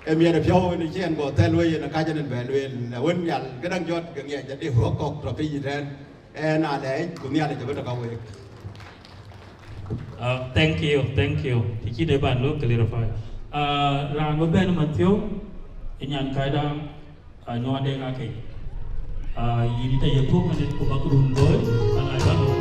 ë miɛt piɔ̈u yen cï ɛn gɔ thɛl wei yen kac ɛn bɛ lueel, wën nhial këdäŋ jɔt ke ŋiɛc adï wok kɔ̈k tɔ piny tɛ̈n. Ɛn alɛɛc, ku Nhialic abï tɔ ka week. Uh, thank you, thank you. Tï cï de ban lo clarify. Uh, raan bï bɛ̈n Mathiu, ë nyan kacda, uh, Nyuɔɔn Deŋ Akec. Uh, yïn tɔ ye two minute ku bäk run looi, ka ŋac bä looi.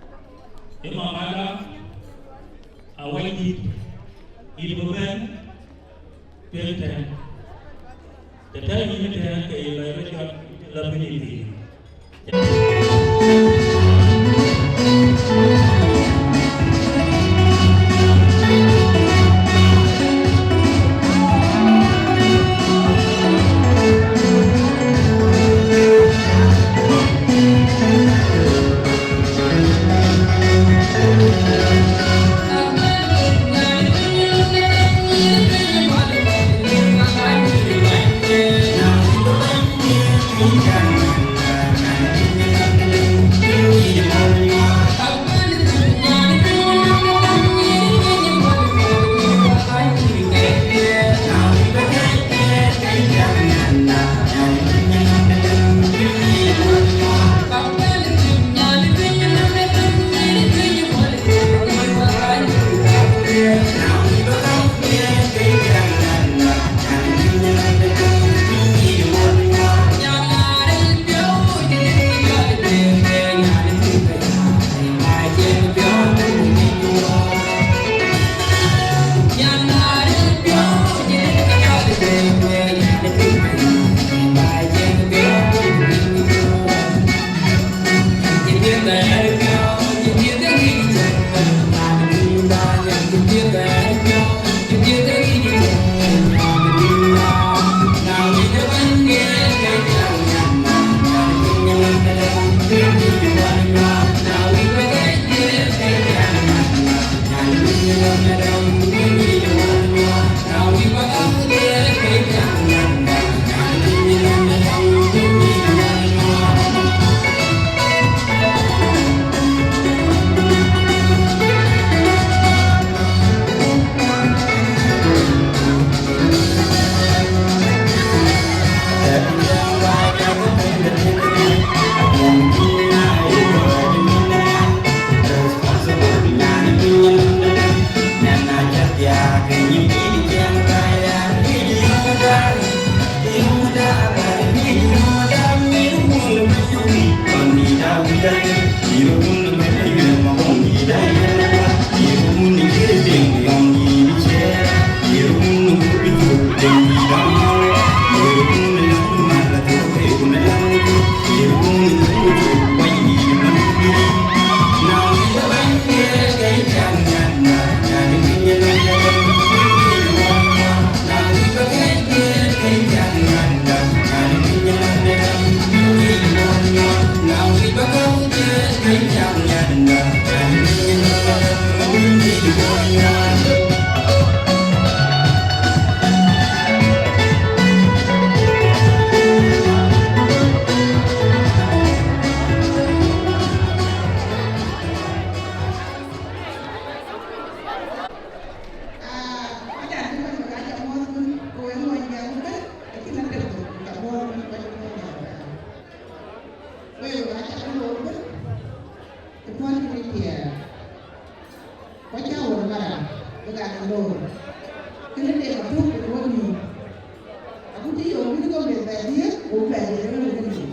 Ë mamada, awäcdït, yïn bï bɛ̈n tueŋ tɛ̈n. Të tɛ̈n yïn tɛ̈n, ke yï lɔc rɔt jɔt, la bï yïn thïn. Wek aa cä ke loor ëbën, ë puɔ̈n kë bï tiɛɛr, ku acä wär mara bï ka ke loor. Kënë de ka thök ë wok nïïm, agut cï yök bï ke meth bɛ dhiëëth, ku bɛ dhiëëth ë röl ë nïïm.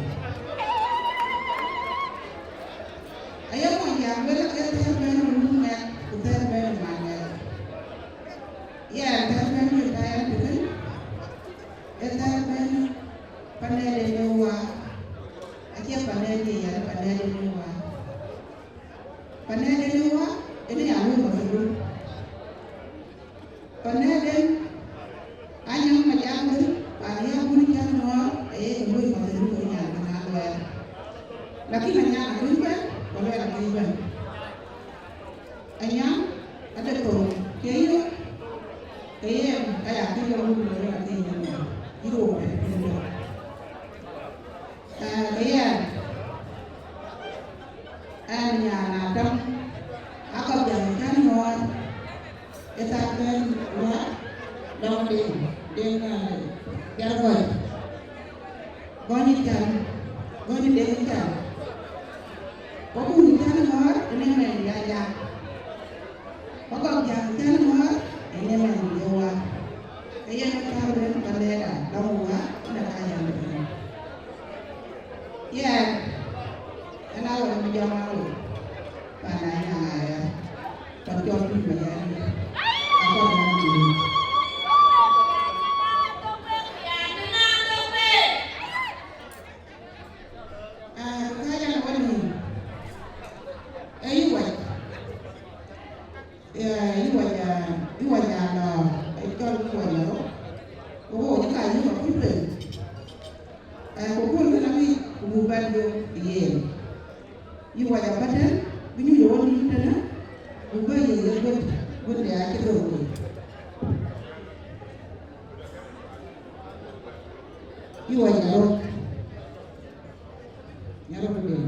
Aye mony ya lueel ake thɛɛr bɛ̈n ë wun mɛth, ku thɛɛr bɛ̈n ë man mɛth. Yɛn thɛɛr bɛ̈n ë tayɛn tëkën, ë thɛɛr bɛ̈n panɛɛl en ë wä, acie panɛɛl ye yɛn, panɛɛl en ë wä. Panɛɛl en ë wä, en ë ya wun Mathurun. Panɛɛl en, Anyaŋ Majak wën, pan ya wun cän Nuɔɔr, aye ke wun Mathurun ke nyan ke na luɛɛl. Lakin Anyaŋ akëc bɛ̈n, ku luɛɛl akëc bɛ̈n. Anyaŋ ade thou ke yök, ke yen aya ke yök wun ke rɔt ke yen, yï rou bɛ̈n piny dɔ̈k. Ah, ke yen, ɛn nyan Adam, akɔk jam cän ŋɔɔr, ë thaak bɛ̈n wä, lɔŋ Deŋ, Deŋ, ah, Biargɔ̈c. Gɔny cän, gɔny Deŋ cän. Wä buk cän ŋɔɔr, ënë mɛn ya jam. Wä kɔk jam cän ŋɔɔr, ënë mɛn ye wä. Ke yen ë thaak bɛ̈n ba lɛɛr a, lɔŋ wä, ënë ka jam bɛ̈n. Yɛn, ɣɛn a ɣɔn ë jɔŋ a ɣɔn, pan a nyaŋ a ɣɛɛr, pan cɔl Tuc Mayen, a kɔn ë ɣɔn ë. Ah, ka jam wën ë, ee yï wac, ee yï wac, ah, yï wac a lɔ, ee cɔl yï wac a rou, ku wo jɔ ka yï ma kuc piny. Eh, ku kööl kënë aŋic, ku buk bɛ̈n yök ë yen. Yï wac abä tɛ̈n, bï nyuc ë ɣön yïn tënë, ku bï ye ye guöt, guöt de acï dhöŋ wei. Yï wac aröt, nyaröt den.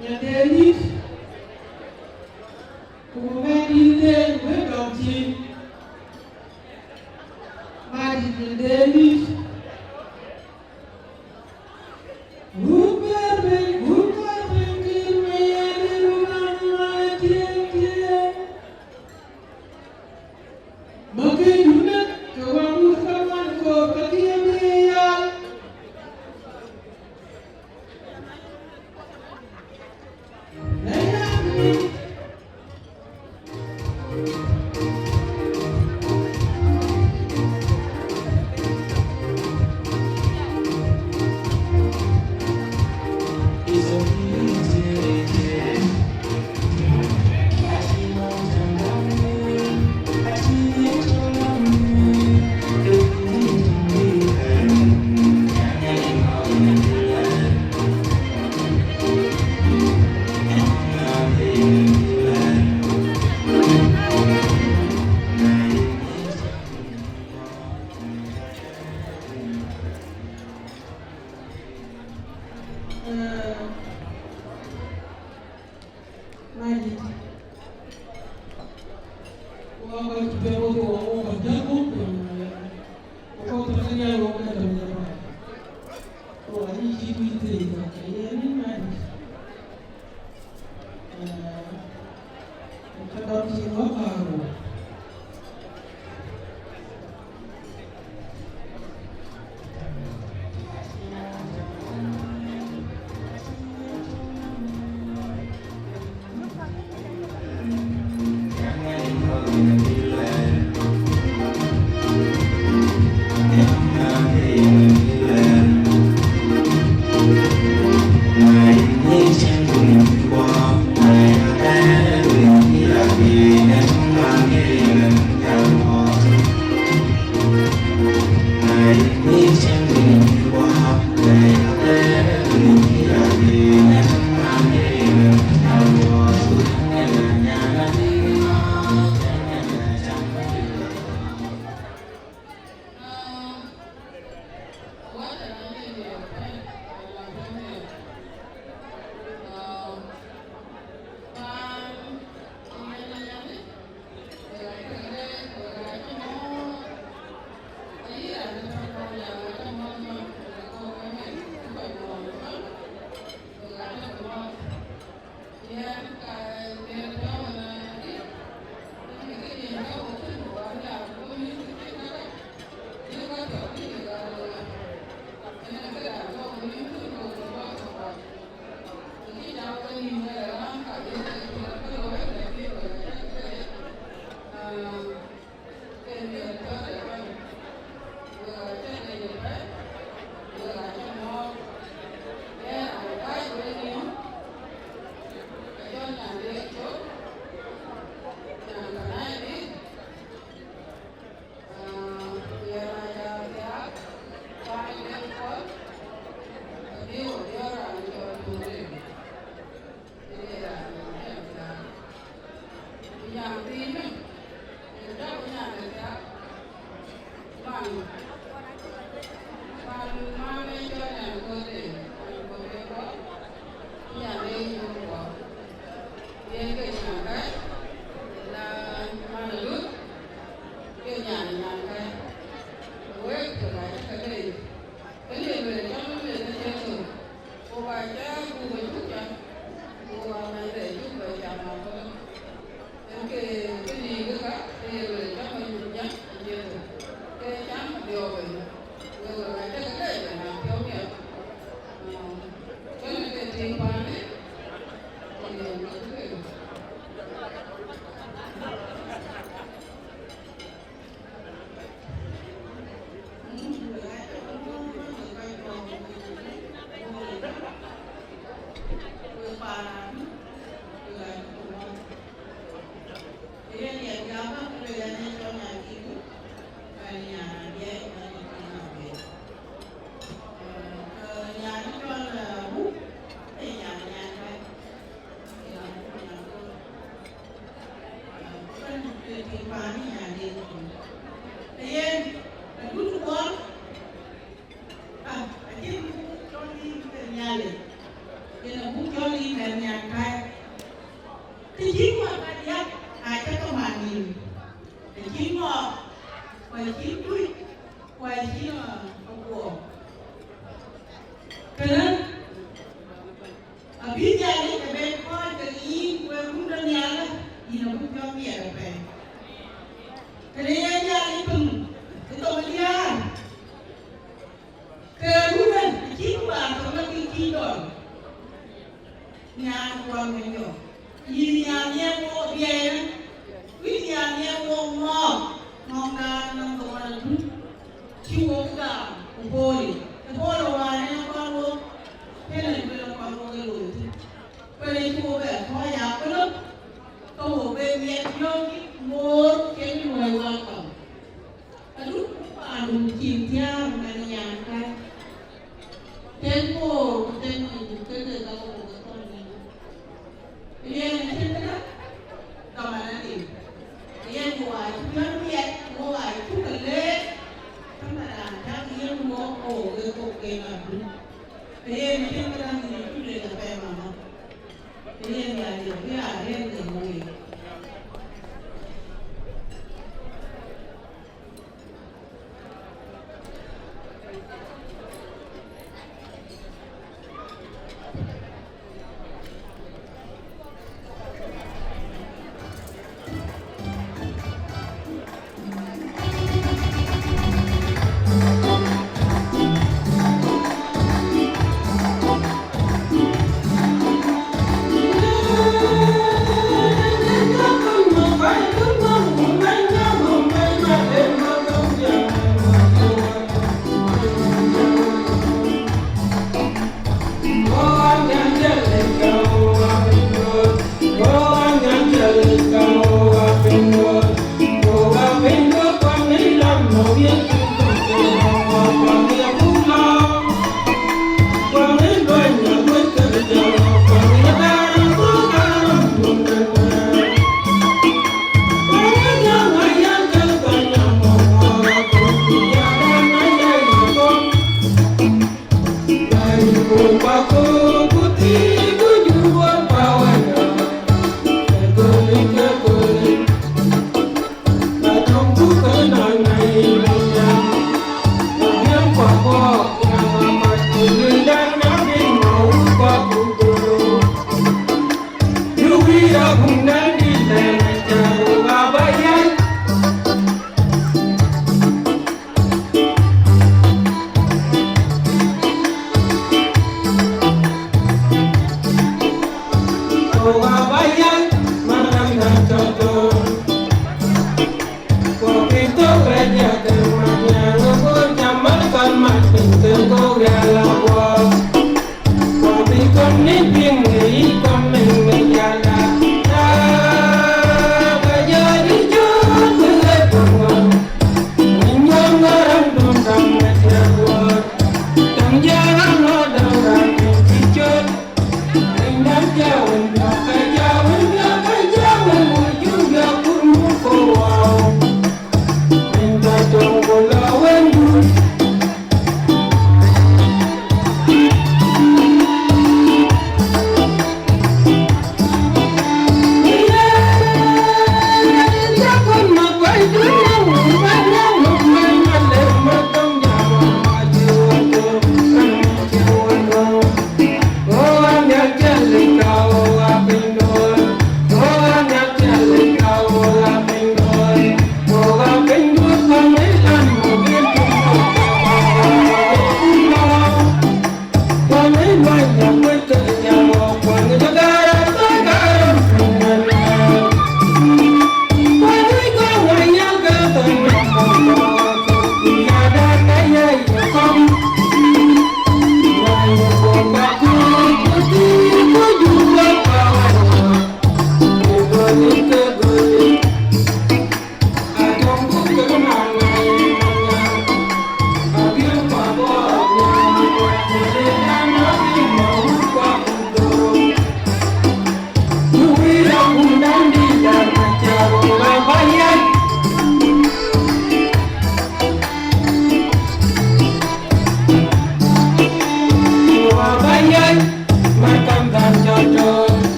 Nyandɛ̈ɛ̈t dït, ku mɛ̈nydït den wën dɔm cin, Madït nyandɛ̈ɛ̈t dït. Wun bɛ̈ɛ̈r piny, wun bɛ̈ɛ̈r piny, kïr me yɛn ë run an, ŋuan tiëŋ tiëŋ. Makëcdun ë ke wä mut kaman koor ke dhiëëth ë yal. Ë yam Madït, wok kɔc cï piɛth wok, wok kɔc jäl guɔ̈p, wok kɔc tɔ̈ ke riɛl wok, ke tɔ̈ ke riɛl wok. Wok acï cït wïc thëëi, ka ke yen ë Madït. Ee, ka dɔm cï wok kaarou. Wek tök acä ke leec, ke liep lueel cɔl lueel ke cie thök, ku ka cä buk ë cuk cam, ku ka mɛnhde cuk bɛ cam aköl. Yen ke këdï ke ka, ke ye lueel cam ë nyuc jam ë cie thök, ke cam dhiɔp ë. Wek wek acä ke leec bɛ na piɔ̈u miɛt. Kënë ke tiŋ paanë, ku ye ŋɔ̈th ke. Yen abuk cɔl yïn bɛ̈n Nhialic, yen abuk cɔl yïn bɛ̈n Nhialic. Cïn ŋɔɔk ka diäk, acä ke mat nïïm. Acïn ŋɔɔk, ku acïn tuc, ku acïn, aa, aguɔ. Kënë abï Nhialic abï kɔc ke yïn, ku ë run de Nhialic, yïn abï piɔ̈ɔ̈th miɛt apɛi. Kënë ye Nhialic piŋ ë thok diäär. Ke run ë cïn wään thok la kï cï dɔl. Nyan kuɔn ŋic yök. Yïn nyan nhiɛɛr wok abiɛɛr, wïc nyan nhiɛɛr wok ŋɔɔk, ŋɔɔk naan nɔm thok wan atum. Cï wok gam ku booli. Ë bool ë wään en akuɔn wok, kënë luel akuɔn wok ë looi thïn. Kënë cï wok bɛ kɔc aa kënë, ke wok bɛ miɛt piɔ̈ɔ̈c moor kek luɔi wään kɔn. Aduk paandu cin thiaar man yan kai. Ten koor ku ten mony ku keke ka ko ke thɔn ni. Yen acin kena. Kaman ani. Yen ku wa cu piɔn miɛt, ku wa cu ke le. Kaman an tak yen wo ko ke ko ke na du. Yen acin kena ni cu le ka pe mama. Yen ya yo ya yen ke wo ye.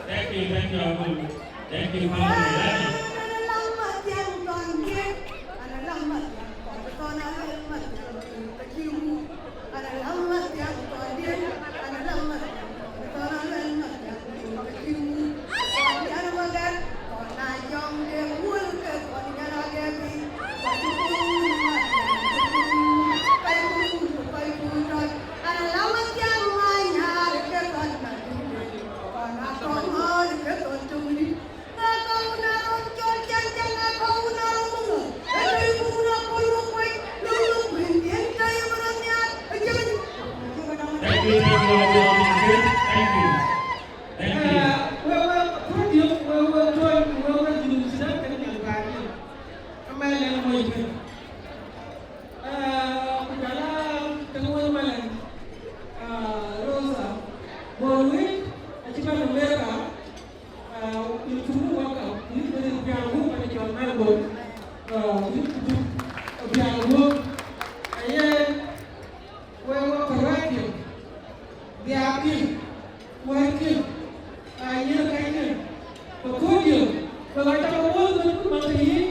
Thank you, thank you, Uncle. Thank you, family. Love you. Thank you, thank you, thank you, thank you. Thank you. Ah, we, we, podium, we, we, we, we, we, Junub Sudan, kene nyan paani. Ama lɛn moc kën. Ah, ku jɔl a tëŋ wël malɛn. Ah, Rosa, Bol Wïc, acï bɛ̈n America. Ah, yïn cuk welcome, yïn bɛ̈n Biaŋ Wok, pan cɔl Melbourne. Ah, yïn cuk Biaŋ Wok. Aye, we, we, kɔc wɛ̈ɛ̈tkï, biäkï, wɛ̈ɛ̈tkï, anyïïr kɛ̈ckï, ke kööldï, ke ɣa cak ke wuɔ̈th wën ku man ke yïn.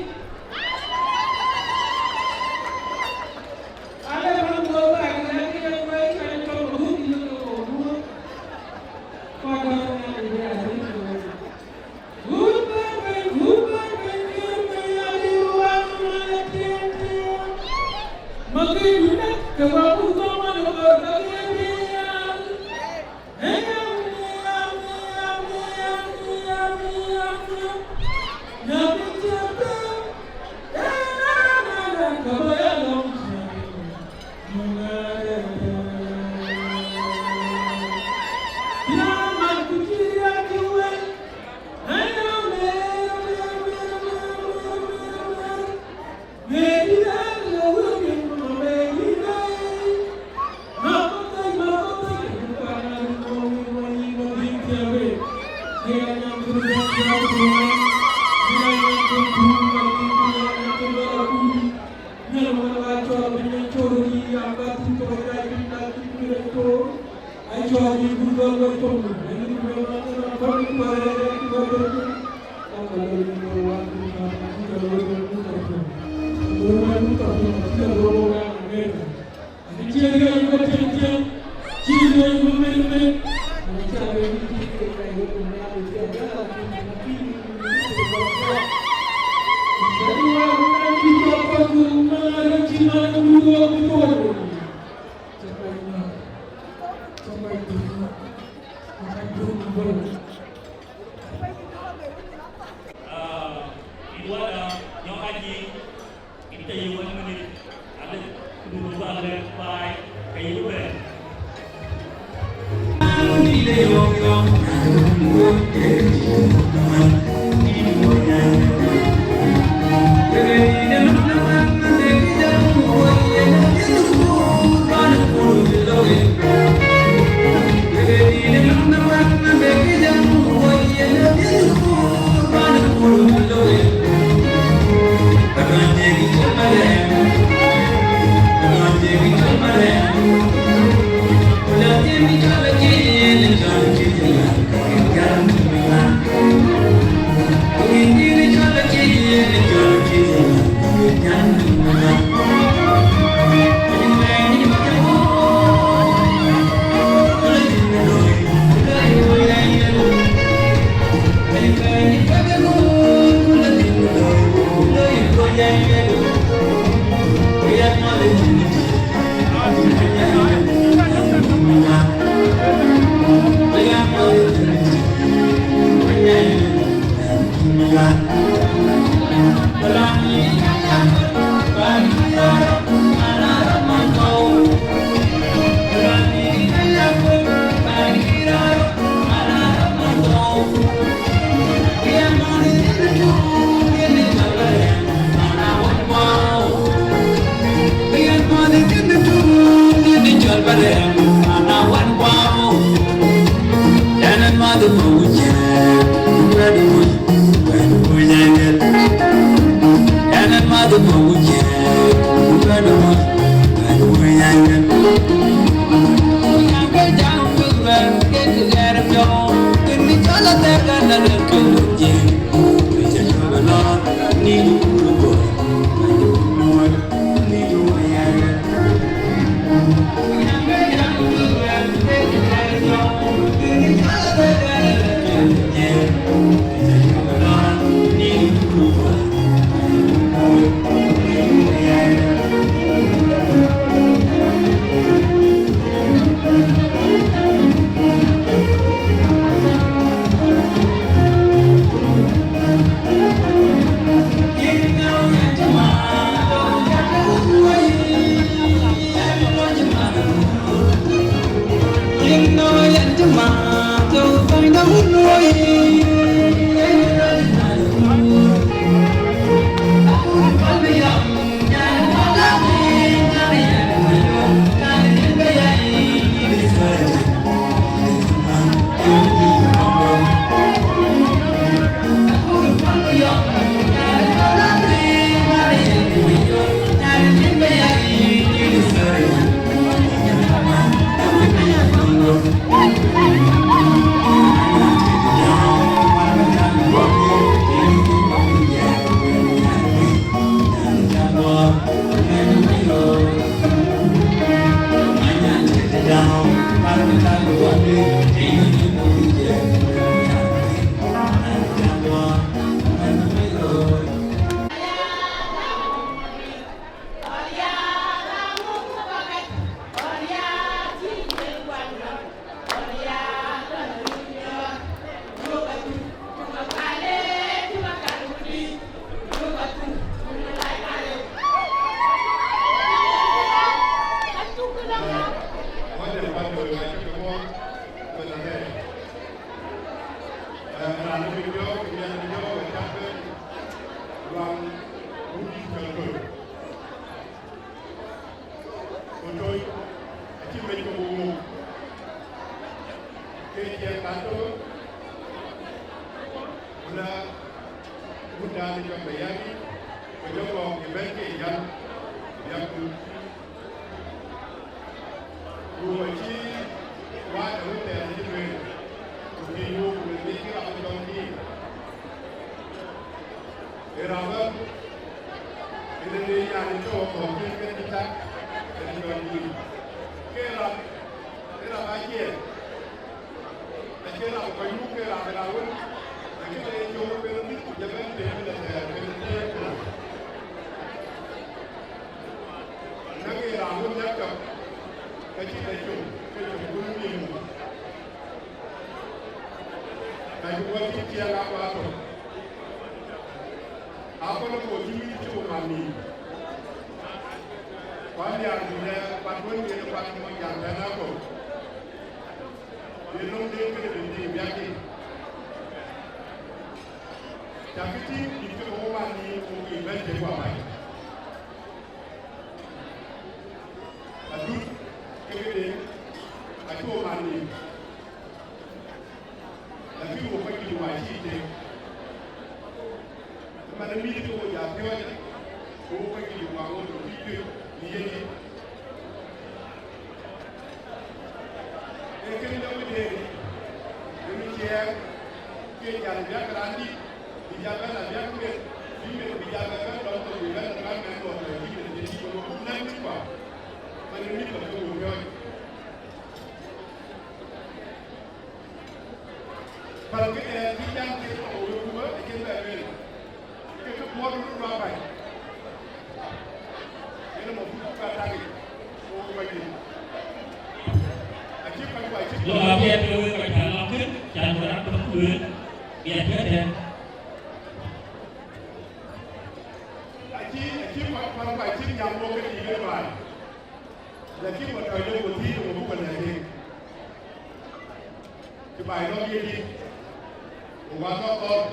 Ale bäk wuɔ̈th bäk, na kë yen wɛ̈ɛ̈t kan cɔl ke kööldï ke ke wuɔ̈th. Kɔc dɔ̈ɔ̈r ŋa de bï a rëër ke wɛ̈ɛ̈t. Ah, yïn wada, nyɔk ajiëc, yïn ca yï one minute, ale, ku du bä lɛ̈k baai, ke yï bɛ̈n. Raan bï jɔɔk, yen bï jɔɔk ë cäk bɛ̈n luaŋ wut dït cɔl Tony. Ku Tony acï mec ke wook, ke ciɛɛŋ dan tök, ku la wut dan cɔl Mayardït, ku jɔ gɔɔk ëbɛ̈n ke jäl, biäk dun. Ku acï wääc awën thɛɛr acï lueel, ku piŋ wook ku lueel, bï kë rap ë jɔŋdït. Ë rap ë, ënë le yan ë tɔ̈u kɔ̈k cïn kën cï tak, ënë jɔŋdït. Ke rap, ë rap aciɛɛr. Acie rap kɔc muk ke rap ë rap wën, lakini ë jɔŋ ë ben mïth ku jɔ bɛ̈n tem ënë thɛɛr, ben thiëëk ku rap. Nake raan wën yak cɔk, ka cï lɔ com, ke com wun nim muk. Ka cï wɔ cï ciɛɛŋ aa kuaar tök. Akɔn ë mɔc cï wïc cï ku man nim. Ku amiäk bï lɛɛr kuat wën yen kuat mony jaŋ tɛ̈n akɔ̈u. Bï löŋ den kënë bï tïŋ biäk yic. Cakï tïŋ dït ke bɔ̈ man nim ku bï bɛ̈n cï guɔ mac. Adut ke këde acï wo man nim, lakini wo kɔc juëc wa cï tek. Man ë mïth ke wo ja piɔ̈ɔ̈c, ku wo kɔc juëc wa wo tɔ̈ bï juëc bï yen yic. Ee kën lɔ wëdëëri, ë ciɛɛŋ, ke jal biäk raan dït, bï jal bɛ̈n la biäk meth, bï meth bï jal bɛ̈n bɛ̈n dɔm thok, bï bɛ̈n la bɛ̈n mɛn luɔk, bï meth bï tïc, ku lɛ̈k mïth kua, man ë mïth kua ke wo piɔ̈ɔ̈c. Päl këdɛn cï jam cï tɔ̈u wek ku wek acïn bɛ lueel, ke kë buɔɔt röt rɔt baai. Yen ë mɔ̈u buk ka tak yic, ku wek kɔc yic. Acï kɔc ku acï Lo abiɛt ke wek kɔc cä lɔ kën, cä lɔ raan tök lueel, biɛt ke tɛ̈n. Acï, acï kɔc päl ku acï jam wok ke dïït ë baai. Lakini wɔ tɔ̈c de ku thïïc, ku buk ke lɛ̈k keek. Cï baai lɔ ye dït, ku wä tɔ kɔɔr,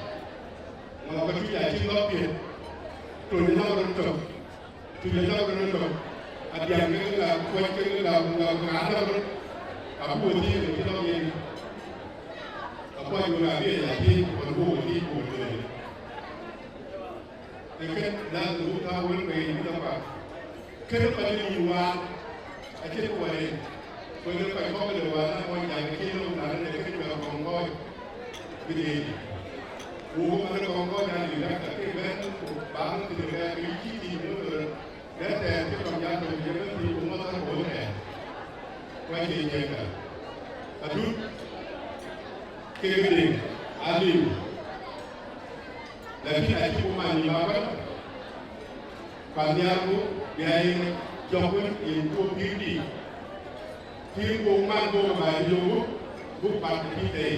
ŋɔɔk ke Tuic acï lɔ piɛth, Tony anɔŋ röt tök, Tuic anɔŋ röt tök, Adiaŋ ke ŋa, Kuɔc ke ŋa, ŋa, ŋa anɔŋ röt, abuk we thiëëc ke cï lɔ ye dït. Akuɔc wek abï ya thiëëc, ku buk we thiëëc, ku we lueel. Ë kën, lazim buk tääu wël ke yic bï dɔ̈k bak. Kënë kɔc ë nyïïn wään, acïn kë wär en. Ku ënë kɔc kɔ̈k de wään ë mony jaŋ acïn löŋ, na ënë kën cuɛ̈ɛ̈r kɔŋ kɔc bï deet. Ku man ë kɔŋ kɔc aa lïm dak, ke bɛ̈n ku bäk thïn ë bɛ̈ɛ̈r, ke yï cï thïn ë mony ɣöt. Bɛ̈n thɛɛr cï kɔc jam tök, ye bɛ̈n thïn ku ŋɔ̈th ë bɔ̈ thɛɛr. Ku acie ciɛɛŋda. Adut, kek deŋ, aliu. Lakini acï ku man nïm abäny, pan nhial ku bï a ye jɔk wën yen ku pïïr dïït, pïïr ku man ku baai yöŋ buk, buk pat ë pïïr tei.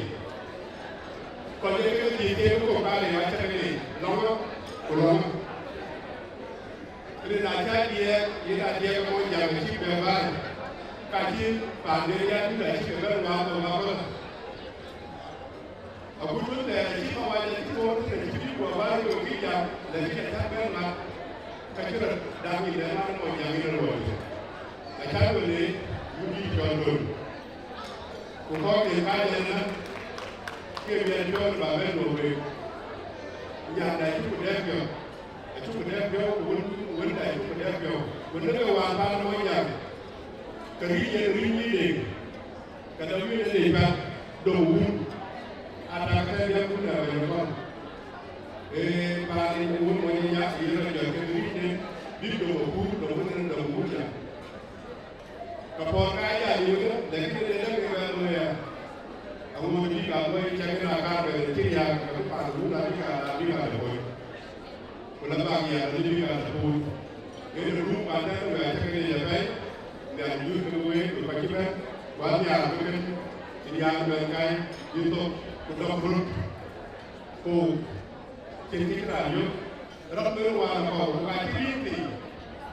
Kɔc ee ke dhil keek ku kaarë acä ke leec, lɔ̈ŋë ku lɔ̈ŋë. Rin acä diɛɛk, yen adiɛɛk ë mony jaŋ acïk bɛ baai, ka cï paan de ya dït acïk bɛ bɛ̈n waak ke waak ëlä. Agut wën thɛɛr acï kawaja cï thɔɔr thïn acï bï guɔ bä röör kï jam, lakini acäk bɛ̈n ŋak, ka cï rɔt dak nyin dɛ̈ man mɔny jaŋ yen ë luɔi. Acäk wël ë wut dït cɔl Tony. Ku kɔc ke kacän ënä, ke miɛt piɔ̈u bä bɛ̈n luɔ̈k week. Nyanda acï ku dɛ̈ɛ̈p piɔ̈u, acï ku dɛ̈ɛ̈p piɔ̈u, ku wën, wënda acï ku dɛ̈ɛ̈p piɔ̈u. Ku neke wään paan mɔny jaŋ, ke rïïc yen rïïc nyin deŋ. Ka dɔm yïn ë leec bä dom wun, aa tak ke tɛ̈n biäk wun ë rɔt yɔ̈k kɔn. Ee, paan ë wun mɔny ë nyak, yïn rɔt jɔt ke rïïcden, bïk dom ë kuur, dom wun ë dom wun nyak. Ka pɔ̈l ka ya liu ënë, lakini ënë dɛ̈k ë bɛ̈n looi ya. Aŋuɔ̈t bï ka luɔi cak ënë akaar bɛ̈n ë cïn ya, ka bï paan wun abï ka, abï ka dë pɔ̈l. Ku la bak ya, abï bï ka dë pɔ̈l. Ënë rum paan dɛ̈t wek acä ke leec apɛi, nhial jur kek week, ku kɔc cï bɛ̈n, ku anhiaar bï kën, cïn ya bɛ̈n kai, bï thok, ku dɔk röt. Ku cïn kë cï raan yök, rɔt bï wään akɔ̈u, ku ka cï rin thii,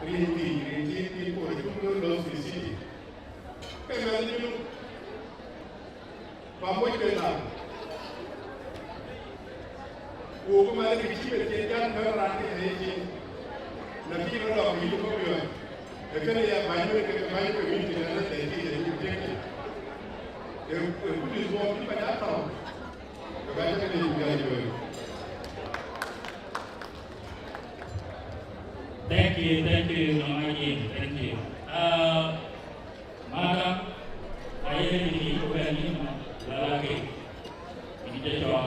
rin thii, rin thii, thii, ku röt cuk röt loss city. Ke mɛnh cï luk, ku amoc ke dhal. Ku wok ëmɛn ke cï bɛ thiëëc an, kɛ̈k raan ke tëë cin, na cï rɔt dɔk yï kɔ̈k yɔ̈ɔ̈c, ee kënë ya bäny wek ke bäny community na la thɛɛr cï ye yï tiëŋ. Ee, ee kut ë thuɔɔu cï bɛ̈ny a thɔ̈u, ke bɛ̈ny ke le yï bɛ̈ny wek. Thank you, thank you, Nong Ajin, thank you. Uh, Madam, aye ni ku ben ni ma, la la ke. Ni je chwa.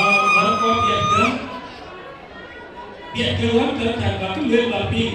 Ah, bäk kɔn piɛth kë, piɛth kë wën kë, cän bäk kë lueel bäk piŋ.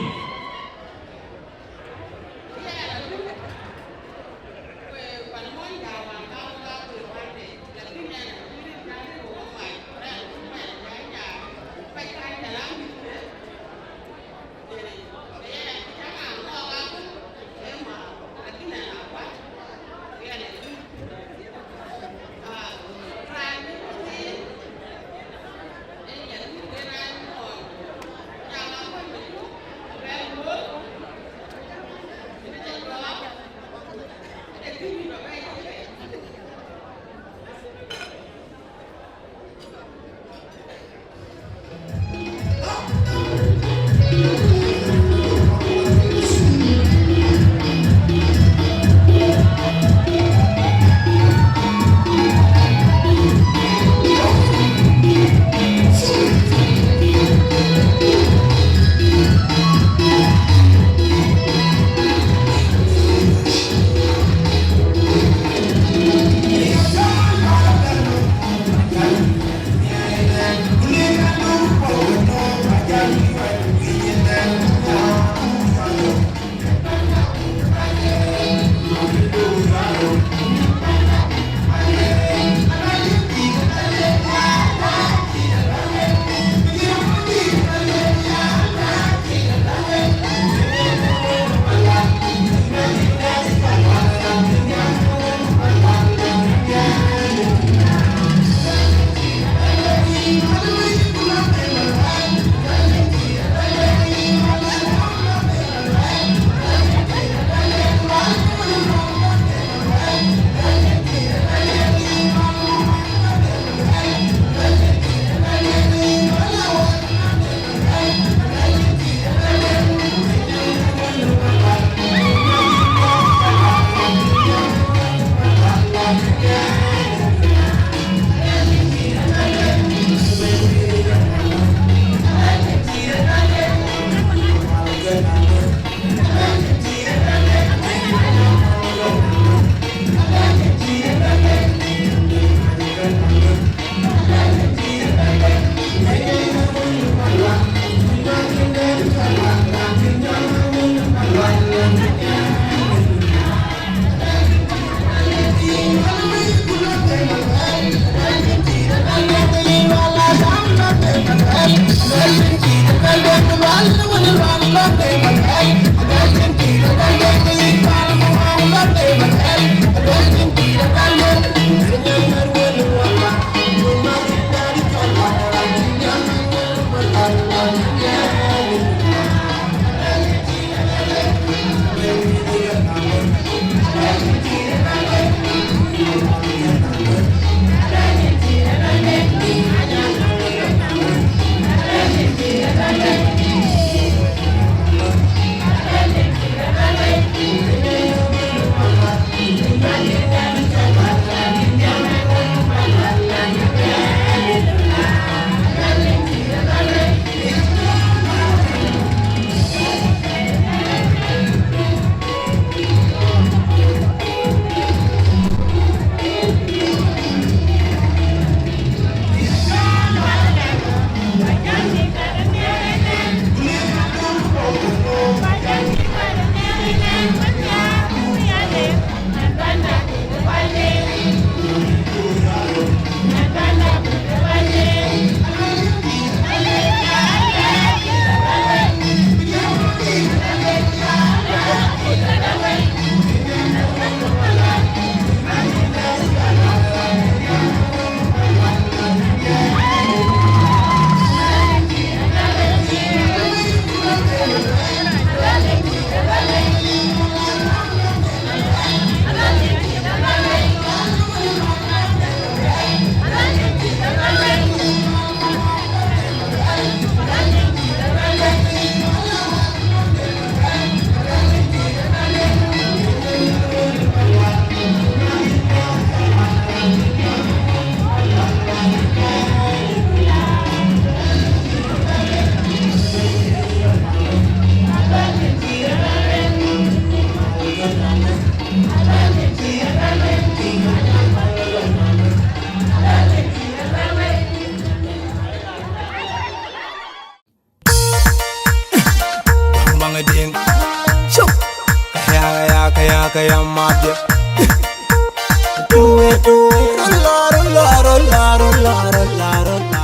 Madye. Tuwe, tuwe, rola, rola, rola, rola, rola, rola.